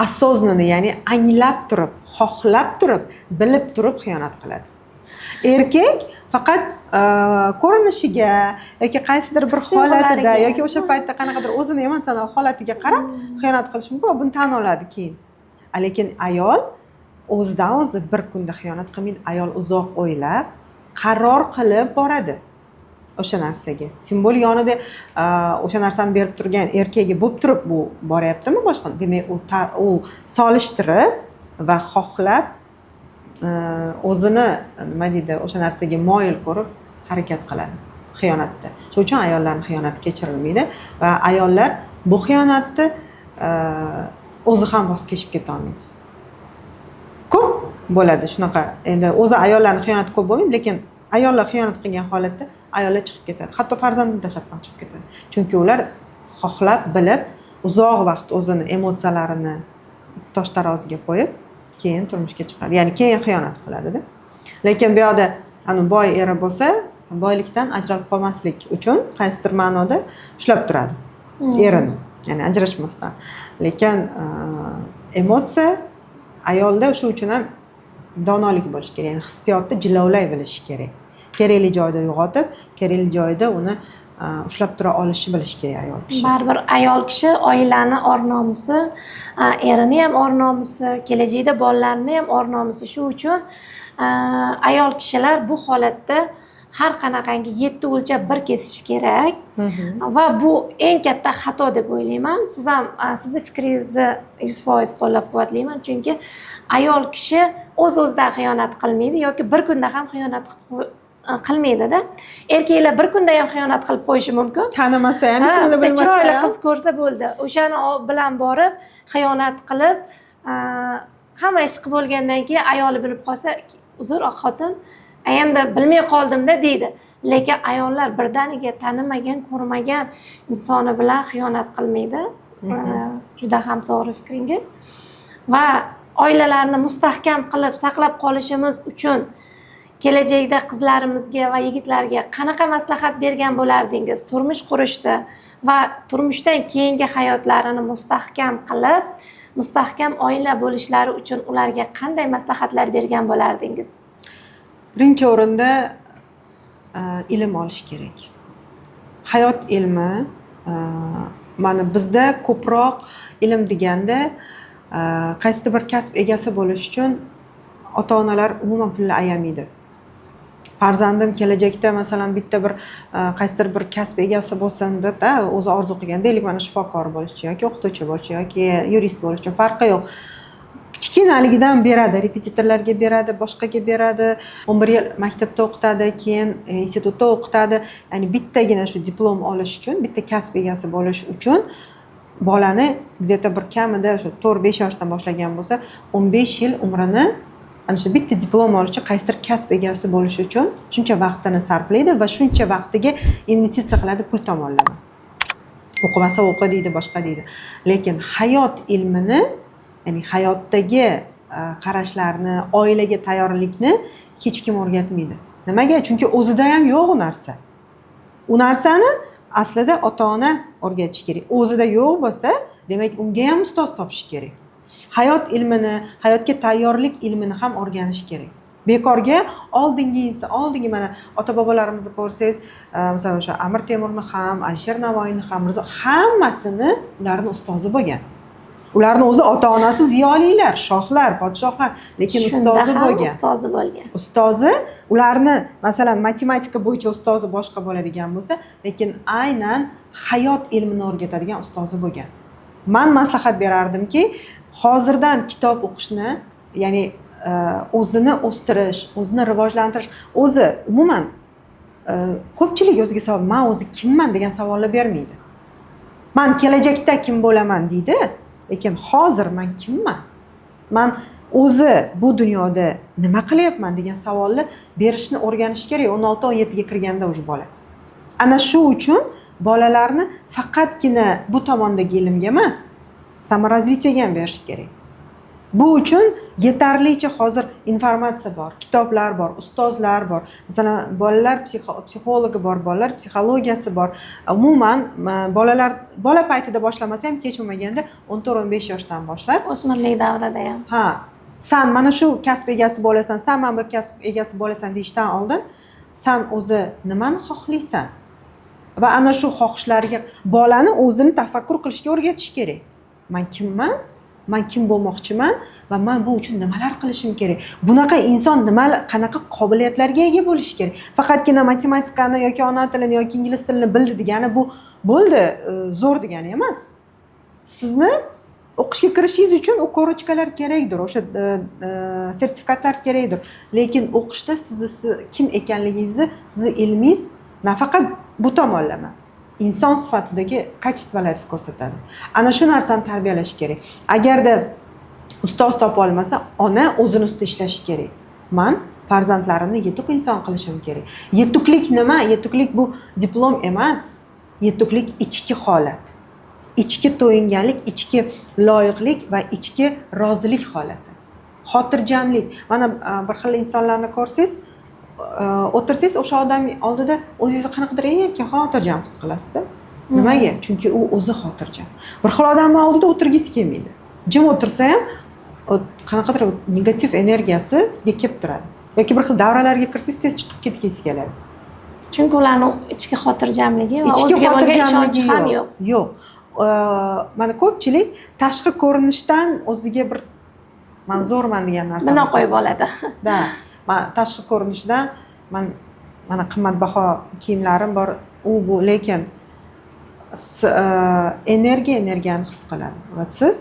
осознанно, ya'ni anglab turib, xohlab turib, bilib turib xiyonat qiladi. Erkak faqat ko'rinishiga yoki qaysidir bir His holatida tuyg'ulariga. yoki o'sha paytda qanaqadir o'zini emotsional holatiga qarab xiyonat qilishi mumkin va buni tan oladi keyin. Lekin ayol o'zidan o'zi bir kunda xiyonat qilmaydi. Ayol uzoq o'ylab, qaror qilib boradi o'sha narsaga. Тем более yonida o'sha narsani berib turgan erkagi bo'lib turib bu boryaptimi boshqa, demak, u solishtirib va xohlab, o'zini, nima deydi, o'sha narsaga moyil ko'rib harakat qiladi xiyonatda. Shuning uchun ayollarni xiyonati kechirilmaydi va ayollar bu xiyonatni o'zi ham voz kechib ketolmaydi. Ko'p bo'ladi shunaqa. Endi o'zi ayollarni xiyonati ko'p bo'lmaydi, lekin ayollar xiyonat qilgan holatda ayollar chiqib ketadi, hatto farzandini tashlab ham chiqib ketadi, chunki ular xohlab, bilib, uzoq vaqt o'zini emotsiyalarini tosh taroziga qo'yib, keyin turmushga chiqadi, ya'ni keyin xiyonat qiladida. Lekin bu yoqda ani boy eri bo'lsa, boylikdan ajralib qolmaslik uchun qaysidir ma'noda ushlab turadi erini, ya'ni ajrashmasdan. Lekin emotsiya ayolda, shu uchun ham donolik bo'lishi kerak, ya'ni hissiyotni jilovlay bilishi kerak, kerakli joyda uyg'otib, kerakli joyda uni ushlab tura olishni bilishi kerak ayol kishi. Baribir ayol kishi oilani or nomusi, erini ham or nomusi, kelajakda bolalarini ham or nomusi. Shu uchun ayol kishilar bu holatda har qanaqangi yetti o'lchab bir kesishi kerak va bu eng katta xato deb o'ylayman. Siz ham sizni fikringizni 100% qo'llab quvvatlayman, chunki ayol kishi o'z o'zidan xiyonat qilmaydi yoki bir kunda ham xiyonat qilmaydida. Erkaklar bir kunda ham xiyonat qilib qo'yishi mumkin. Tanimasa ham, Ha, ismini bitta bilmasa chiroyli ham. qiz ko'rsa bo'ldi, o'shani bilan borib xiyonat qilib, hamma ish qilib bo'lgandan keyin ayoli bilib qolsa, uzr, xotin, Endi bilmay qoldimda deydi. Lekin ayollar birdaniga tanimagan, ko'rmagan insoni bilan xiyonat qilmaydi. Juda ham to'g'ri fikringiz. Va oilalarni mustahkam qilib saqlab qolishimiz uchun kelajakda qizlarimizga va yigitlarga qanaqa maslahat bergan bo'lardingiz? Turmush qurishda va turmushdan keyingi hayotlarini mustahkam qilib, mustahkam oila bo'lishlari uchun ularga qanday maslahatlar bergan bo'lardingiz? Birinchi o'rinda ilm olish kerak, hayot ilmi. Mana bizda ko'proq ilm deganda qaysidir bir kasb egasi bo'lish uchun ota onalar umuman pulni ayamaydi. Farzandim kelajakda, masalan, bitta bir qaysidir bir kasb egasi bo'lsin deb o'zi orzu qilgan, deylik, mana shifokor bo'lish uchun yoki o'qituvchi bo'lish uchun yoki yurist bo'lish uchun, farqi yo'q, kichkinaligidan beradi, repetitorlarga beradi, boshqaga beradi, 11 yil maktabda o'qitadi, keyin institutda o'qitadi. Ya'ni bittagina shu diplom olish uchun, bitta kasb egasi bo'lish uchun bolani где то bir kamida shu 4-5 yoshdan boshlagan bo'lsa, 15 yil umrini ana shu bitta diplom olish uchun, qaysidir kasb egasi bo'lish uchun shuncha vaqtini sarflaydi va shuncha vaqtiga investitsiya qiladi pul tomonlama. O'qimasa o'qi deydi, boshqa deydi, lekin hayot ilmini, ya'ni hayotdagi qarashlarni, oilaga tayyorlikni hech kim o'rgatmaydi. Nimaga? Chunki o'zida ham yo'q u narsa. U narsani aslida ota ona o'rgatishi kerak. O'zida yo'q bo'lsa, demak, unga ham ustoz topish kerak. Hayot ilmini, hayotga tayyorlik ilmini ham o'rganish kerak. Bekorga oldingi inson, oldingi mana ota bobolarimizni ko'rsangiz, masalan, o'sha Amir Temurni ham, Alisher Navoiyni ham, Mirzo, hammasini ularni ustozi bo'lgan. Ularni o'zi ota onasi ziyolilar, shohlar, podshohlar, lekin Shunda ustozi ham bo'lgan. Ustozi bo'lgan. Ustozi ularni, masalan, matematika bo'yicha ustozi boshqa bo'ladigan bo'lsa, lekin aynan hayot ilmini o'rgatadigan ustozi bo'lgan. Man maslahat berardimki, hozirdan kitob o'qishni, ya'ni o'zini o'stirish, o'zini rivojlantirish. O'zi umuman ko'pchilik o'ziga savol, "Man o'zi kimman?" degan savolni bermaydi. "Man kelajakda kim bo'laman?" deydi, lekin hozir man kimman, man o'zi bu dunyoda nima qilyapman degan savolni berishni o'rganish kerak 16-17ga kirganda уже bola. Ana shu uchun bolalarni faqatgina bu tomondagi ilmga emas, саморазвитие ga ham berish kerak. Bu uchun yetarlicha hozir informatsiya bor, kitoblar bor, ustozlar bor, masalan, bolalar psixologi bor, bolalar psixologiyasi bor. Umuman bolalar bola paytida boshlamasa ham, kech bo'lmaganda 14-15 yoshdan boshlab. O'smirlik davrida ham. Ha, "San mana shu kasb egasi bo'lasan, san mana bu kasb egasi bo'lasan" deyishdan oldin, san o'zi nimani xohlaysan va ana shu xohishlarga bolani o'zini tafakkur qilishga o'rgatish kerak. Man kimman, man kim bo'lmoqchiman va man bu uchun nimalar qilishim kerak, bunaqa inson nima, qanaqa qobiliyatlarga ega bo'lishi kerak? Faqatgina matematikani yoki ona tilini yoki ingliz tilini bildi degani bu bo'ldi, zo'r degani emas. Sizni o'qishga kirishingiz uchun u корочка lar kerakdir, o'sha sertifikatlar kerakdir, lekin o'qishda sizni kim ekanligingizni, sizni ilmingiz nafaqat bu tomonlama, inson sifatidagi качество laringiz ko'rsatadi. Ana shu narsani tarbiyalash kerak. Agarda ustoz topa olmasa, ona o'zini ustida ishlashi kerak. Man farzandlarimni yetuk inson qilishim kerak. Yetuklik nima? Yetuklik bu diplom emas. Yetuklik ichki holat, ichki to'yinganlik, ichki loyiqlik va ichki rozilik holati, xotirjamlik. Mana bir xil insonlarni ko'rsangiz, o'tirsangiz o'sha odam oldida, o'zingizni qanaqadir erkin, xotirjam his qilasizda. Nimaga? Chunki u o'zi xotirjam. Bir xil odamni oldida o'tirgisi kelmaydi, jim o'tirsa ham qanaqadir negativ energiyasi sizga kelib turadi yoki bir xil davralarga kirsangiz, tez chiqib ketgingiz keladi. Chunki ularni ichki xotirjamligi va Ichki o'ziga bo'lgan ishonchi xotirjamligi ham yo'q. Yo'q. Mana ko'pchilik tashqi ko'rinishdan o'ziga bir "man zo'rman" degan narsani bino qo'yib oladi. Да, man tashqi ko'rinishidan, man mana qimmatbaho kiyimlarim bor, u bu, lekin energiya energiyani his qiladi va siz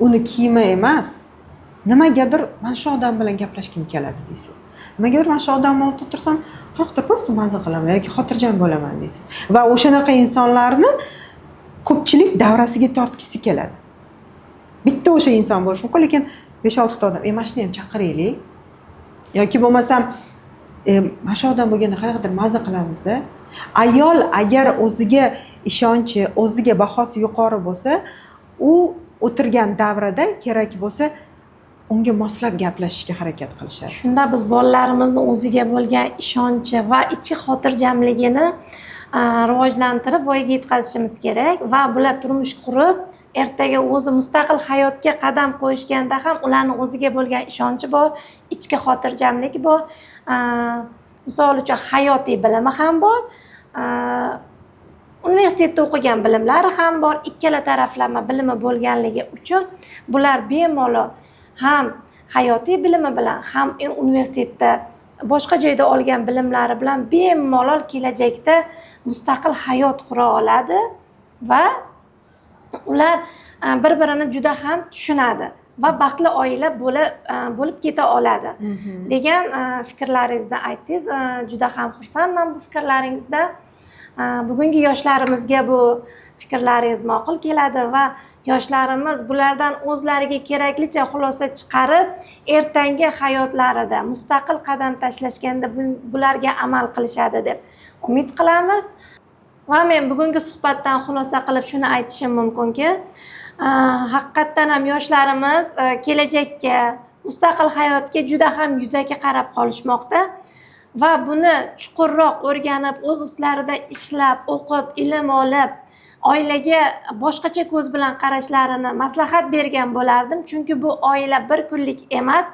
uni kiyimi emas, nimagadir "Mana shu odam bilan gaplashgim keladi" deysiz, nimagadir "Mana shu odamni oldida tursam, qanaqadir просто maza qilaman yoki xotirjam bo'laman" deysiz va o'shanaqa insonlarni ko'pchilik davrasiga tortgisi keladi. Bitta o'sha inson bo'lishi mumkin, lekin besh oltita odam, "E, mana shuni ham chaqiraylik". Yoki bo'lmasam mana shu odam bo'lganda qanaqadir maza qilamizda. Ayol agar o'ziga ishonchi, o'ziga bahosi yuqori bo'lsa, u o'tirgan davrada kerak bo'lsa unga moslab gaplashishga harakat qilishadi. Shunda biz bolalarimizni o'ziga bo'lgan ishonchi va ichki xotirjamligini rivojlantirib voyaga yetkazishimiz kerak va bular turmush qurib, ertaga o'zi mustaqil hayotga qadam qo'yishganda ham ularni o'ziga bo'lgan ishonchi bor, ichki xotirjamligi bor, misol uchun hayotiy bilimi ham bor, universitetda o'qigan bilimlari ham bor. Ikkala taraflama bilimi bo'lganligi uchun bular bemalol ham hayotiy bilimi bilan, ham universitetda boshqa joyda olgan bilimlari bilan bemalol kelajakda mustaqil hayot qura oladi va ular bir-birini juda ham tushunadi va baxtli oila bo'lib keta oladi degan fikrlaringizni aytdingiz. Juda ham xursandman bu fikrlaringizdan. Bugungi yoshlarimizga bu fikrlaringiz ma'qul keladi va yoshlarimiz bulardan o'zlariga keraklicha xulosa chiqarib, ertangi hayotlarida mustaqil qadam tashlashganda bularga amal qilishadi deb umid qilamiz. Va men bugungi suhbatdan xulosa qilib shuni aytishim mumkinki, haqiqatdan ham yoshlarimiz kelajakka, mustaqil hayotga juda ham yuzaki qarab qolishmoqda va buni chuqurroq o'rganib, o'z ustlarida ishlab, o'qib, ilm olib, oilaga boshqacha ko'z bilan qarashlarini maslahat bergan bo'lardim. Chunki bu oila bir kunlik emas,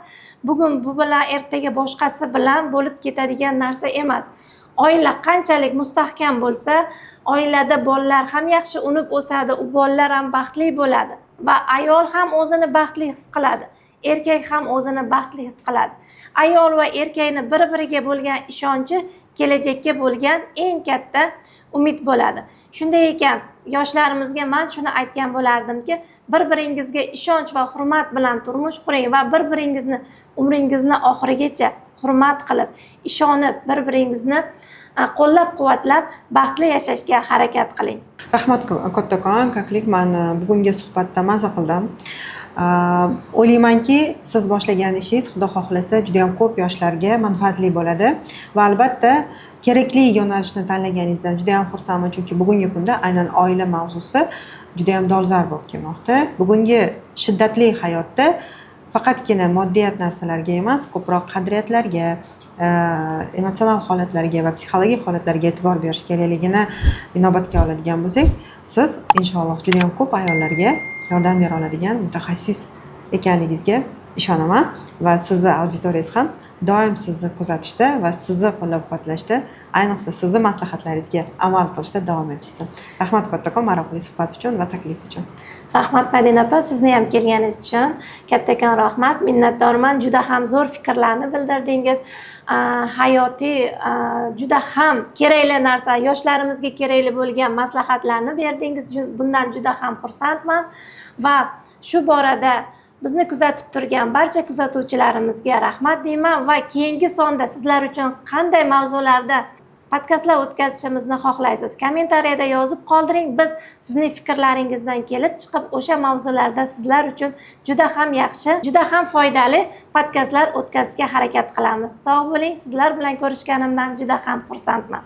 bugun bu bilan, ertaga boshqasi bilan bo'lib ketadigan narsa emas. Oila qanchalik mustahkam bo'lsa, oilada bolalar ham yaxshi unib o'sadi, u bolalar ham baxtli bo'ladi va ayol ham o'zini baxtli his qiladi, erkak ham o'zini baxtli his qiladi. Ayol va erkakni bir-biriga bo'lgan ishonchi kelajakka bo'lgan eng katta umid bo'ladi. Shunday ekan, yoshlarimizga men shuni aytgan bo'lardimki, bir-biringizga ishonch va hurmat bilan turmush quring va bir-biringizni umringizni oxirigacha hurmat qilib, ishonib, bir-biringizni qo'llab-quvvatlab baxtli yashashga harakat qiling. Rahmat kattakon, kaklik, men bugungi suhbatda maza qildim. O'ylaymanki, siz boshlagan ishingiz, Xudo xohlasa, juda ham ko'p yoshlarga manfaatli bo'ladi va albatta kerakli yo'nalishni tanlaganingizdan juda ham xursandman, chunki bugungi kunda aynan oila mavzusi juda ham dolzarb bo'lib kelmoqda. Bugungi shiddatli hayotda faqatgina moddiyat narsalarga emas, ko'proq qadriyatlarga, emotsional holatlarga va psixologik holatlarga e'tibor berish kerakligini inobatga oladigan bo'lsak, siz inshaalloh juda ham ko'p ayollarga yordam bera oladigan mutaxassis ekanligingizga ishonaman va sizni auditoriyangiz ham doim sizni kuzatishda va sizni qo'llab-quvvatlashda, ayniqsa sizni maslahatlaringizga amal qilishda davom etishsin. Rahmat kattakon maroqli suhbat uchun va taklif uchun. Rahmat Madina opa, sizni ham kelganingiz uchun kattakon rahmat, minnatdorman. Juda ham zo'r fikrlarni bildirdingiz. Hayotiy, juda ham kerakli narsa, yoshlarimizga kerakli bo'lgan maslahatlarni berdingiz. Bundan juda ham xursandman va shu borada bizni kuzatib turgan barcha kuzatuvchilarimizga rahmat deyman va keyingi sonda sizlar uchun qanday mavzularda podkastlar o'tkazishimizni xohlaysiz, kommentariyada yozib qoldiring. Biz sizning fikrlaringizdan kelib chiqib o'sha mavzularda sizlar uchun juda ham yaxshi, juda ham foydali podkastlar o'tkazishga harakat qilamiz. Sog' bo'ling, sizlar bilan ko'rishganimdan juda ham xursandman.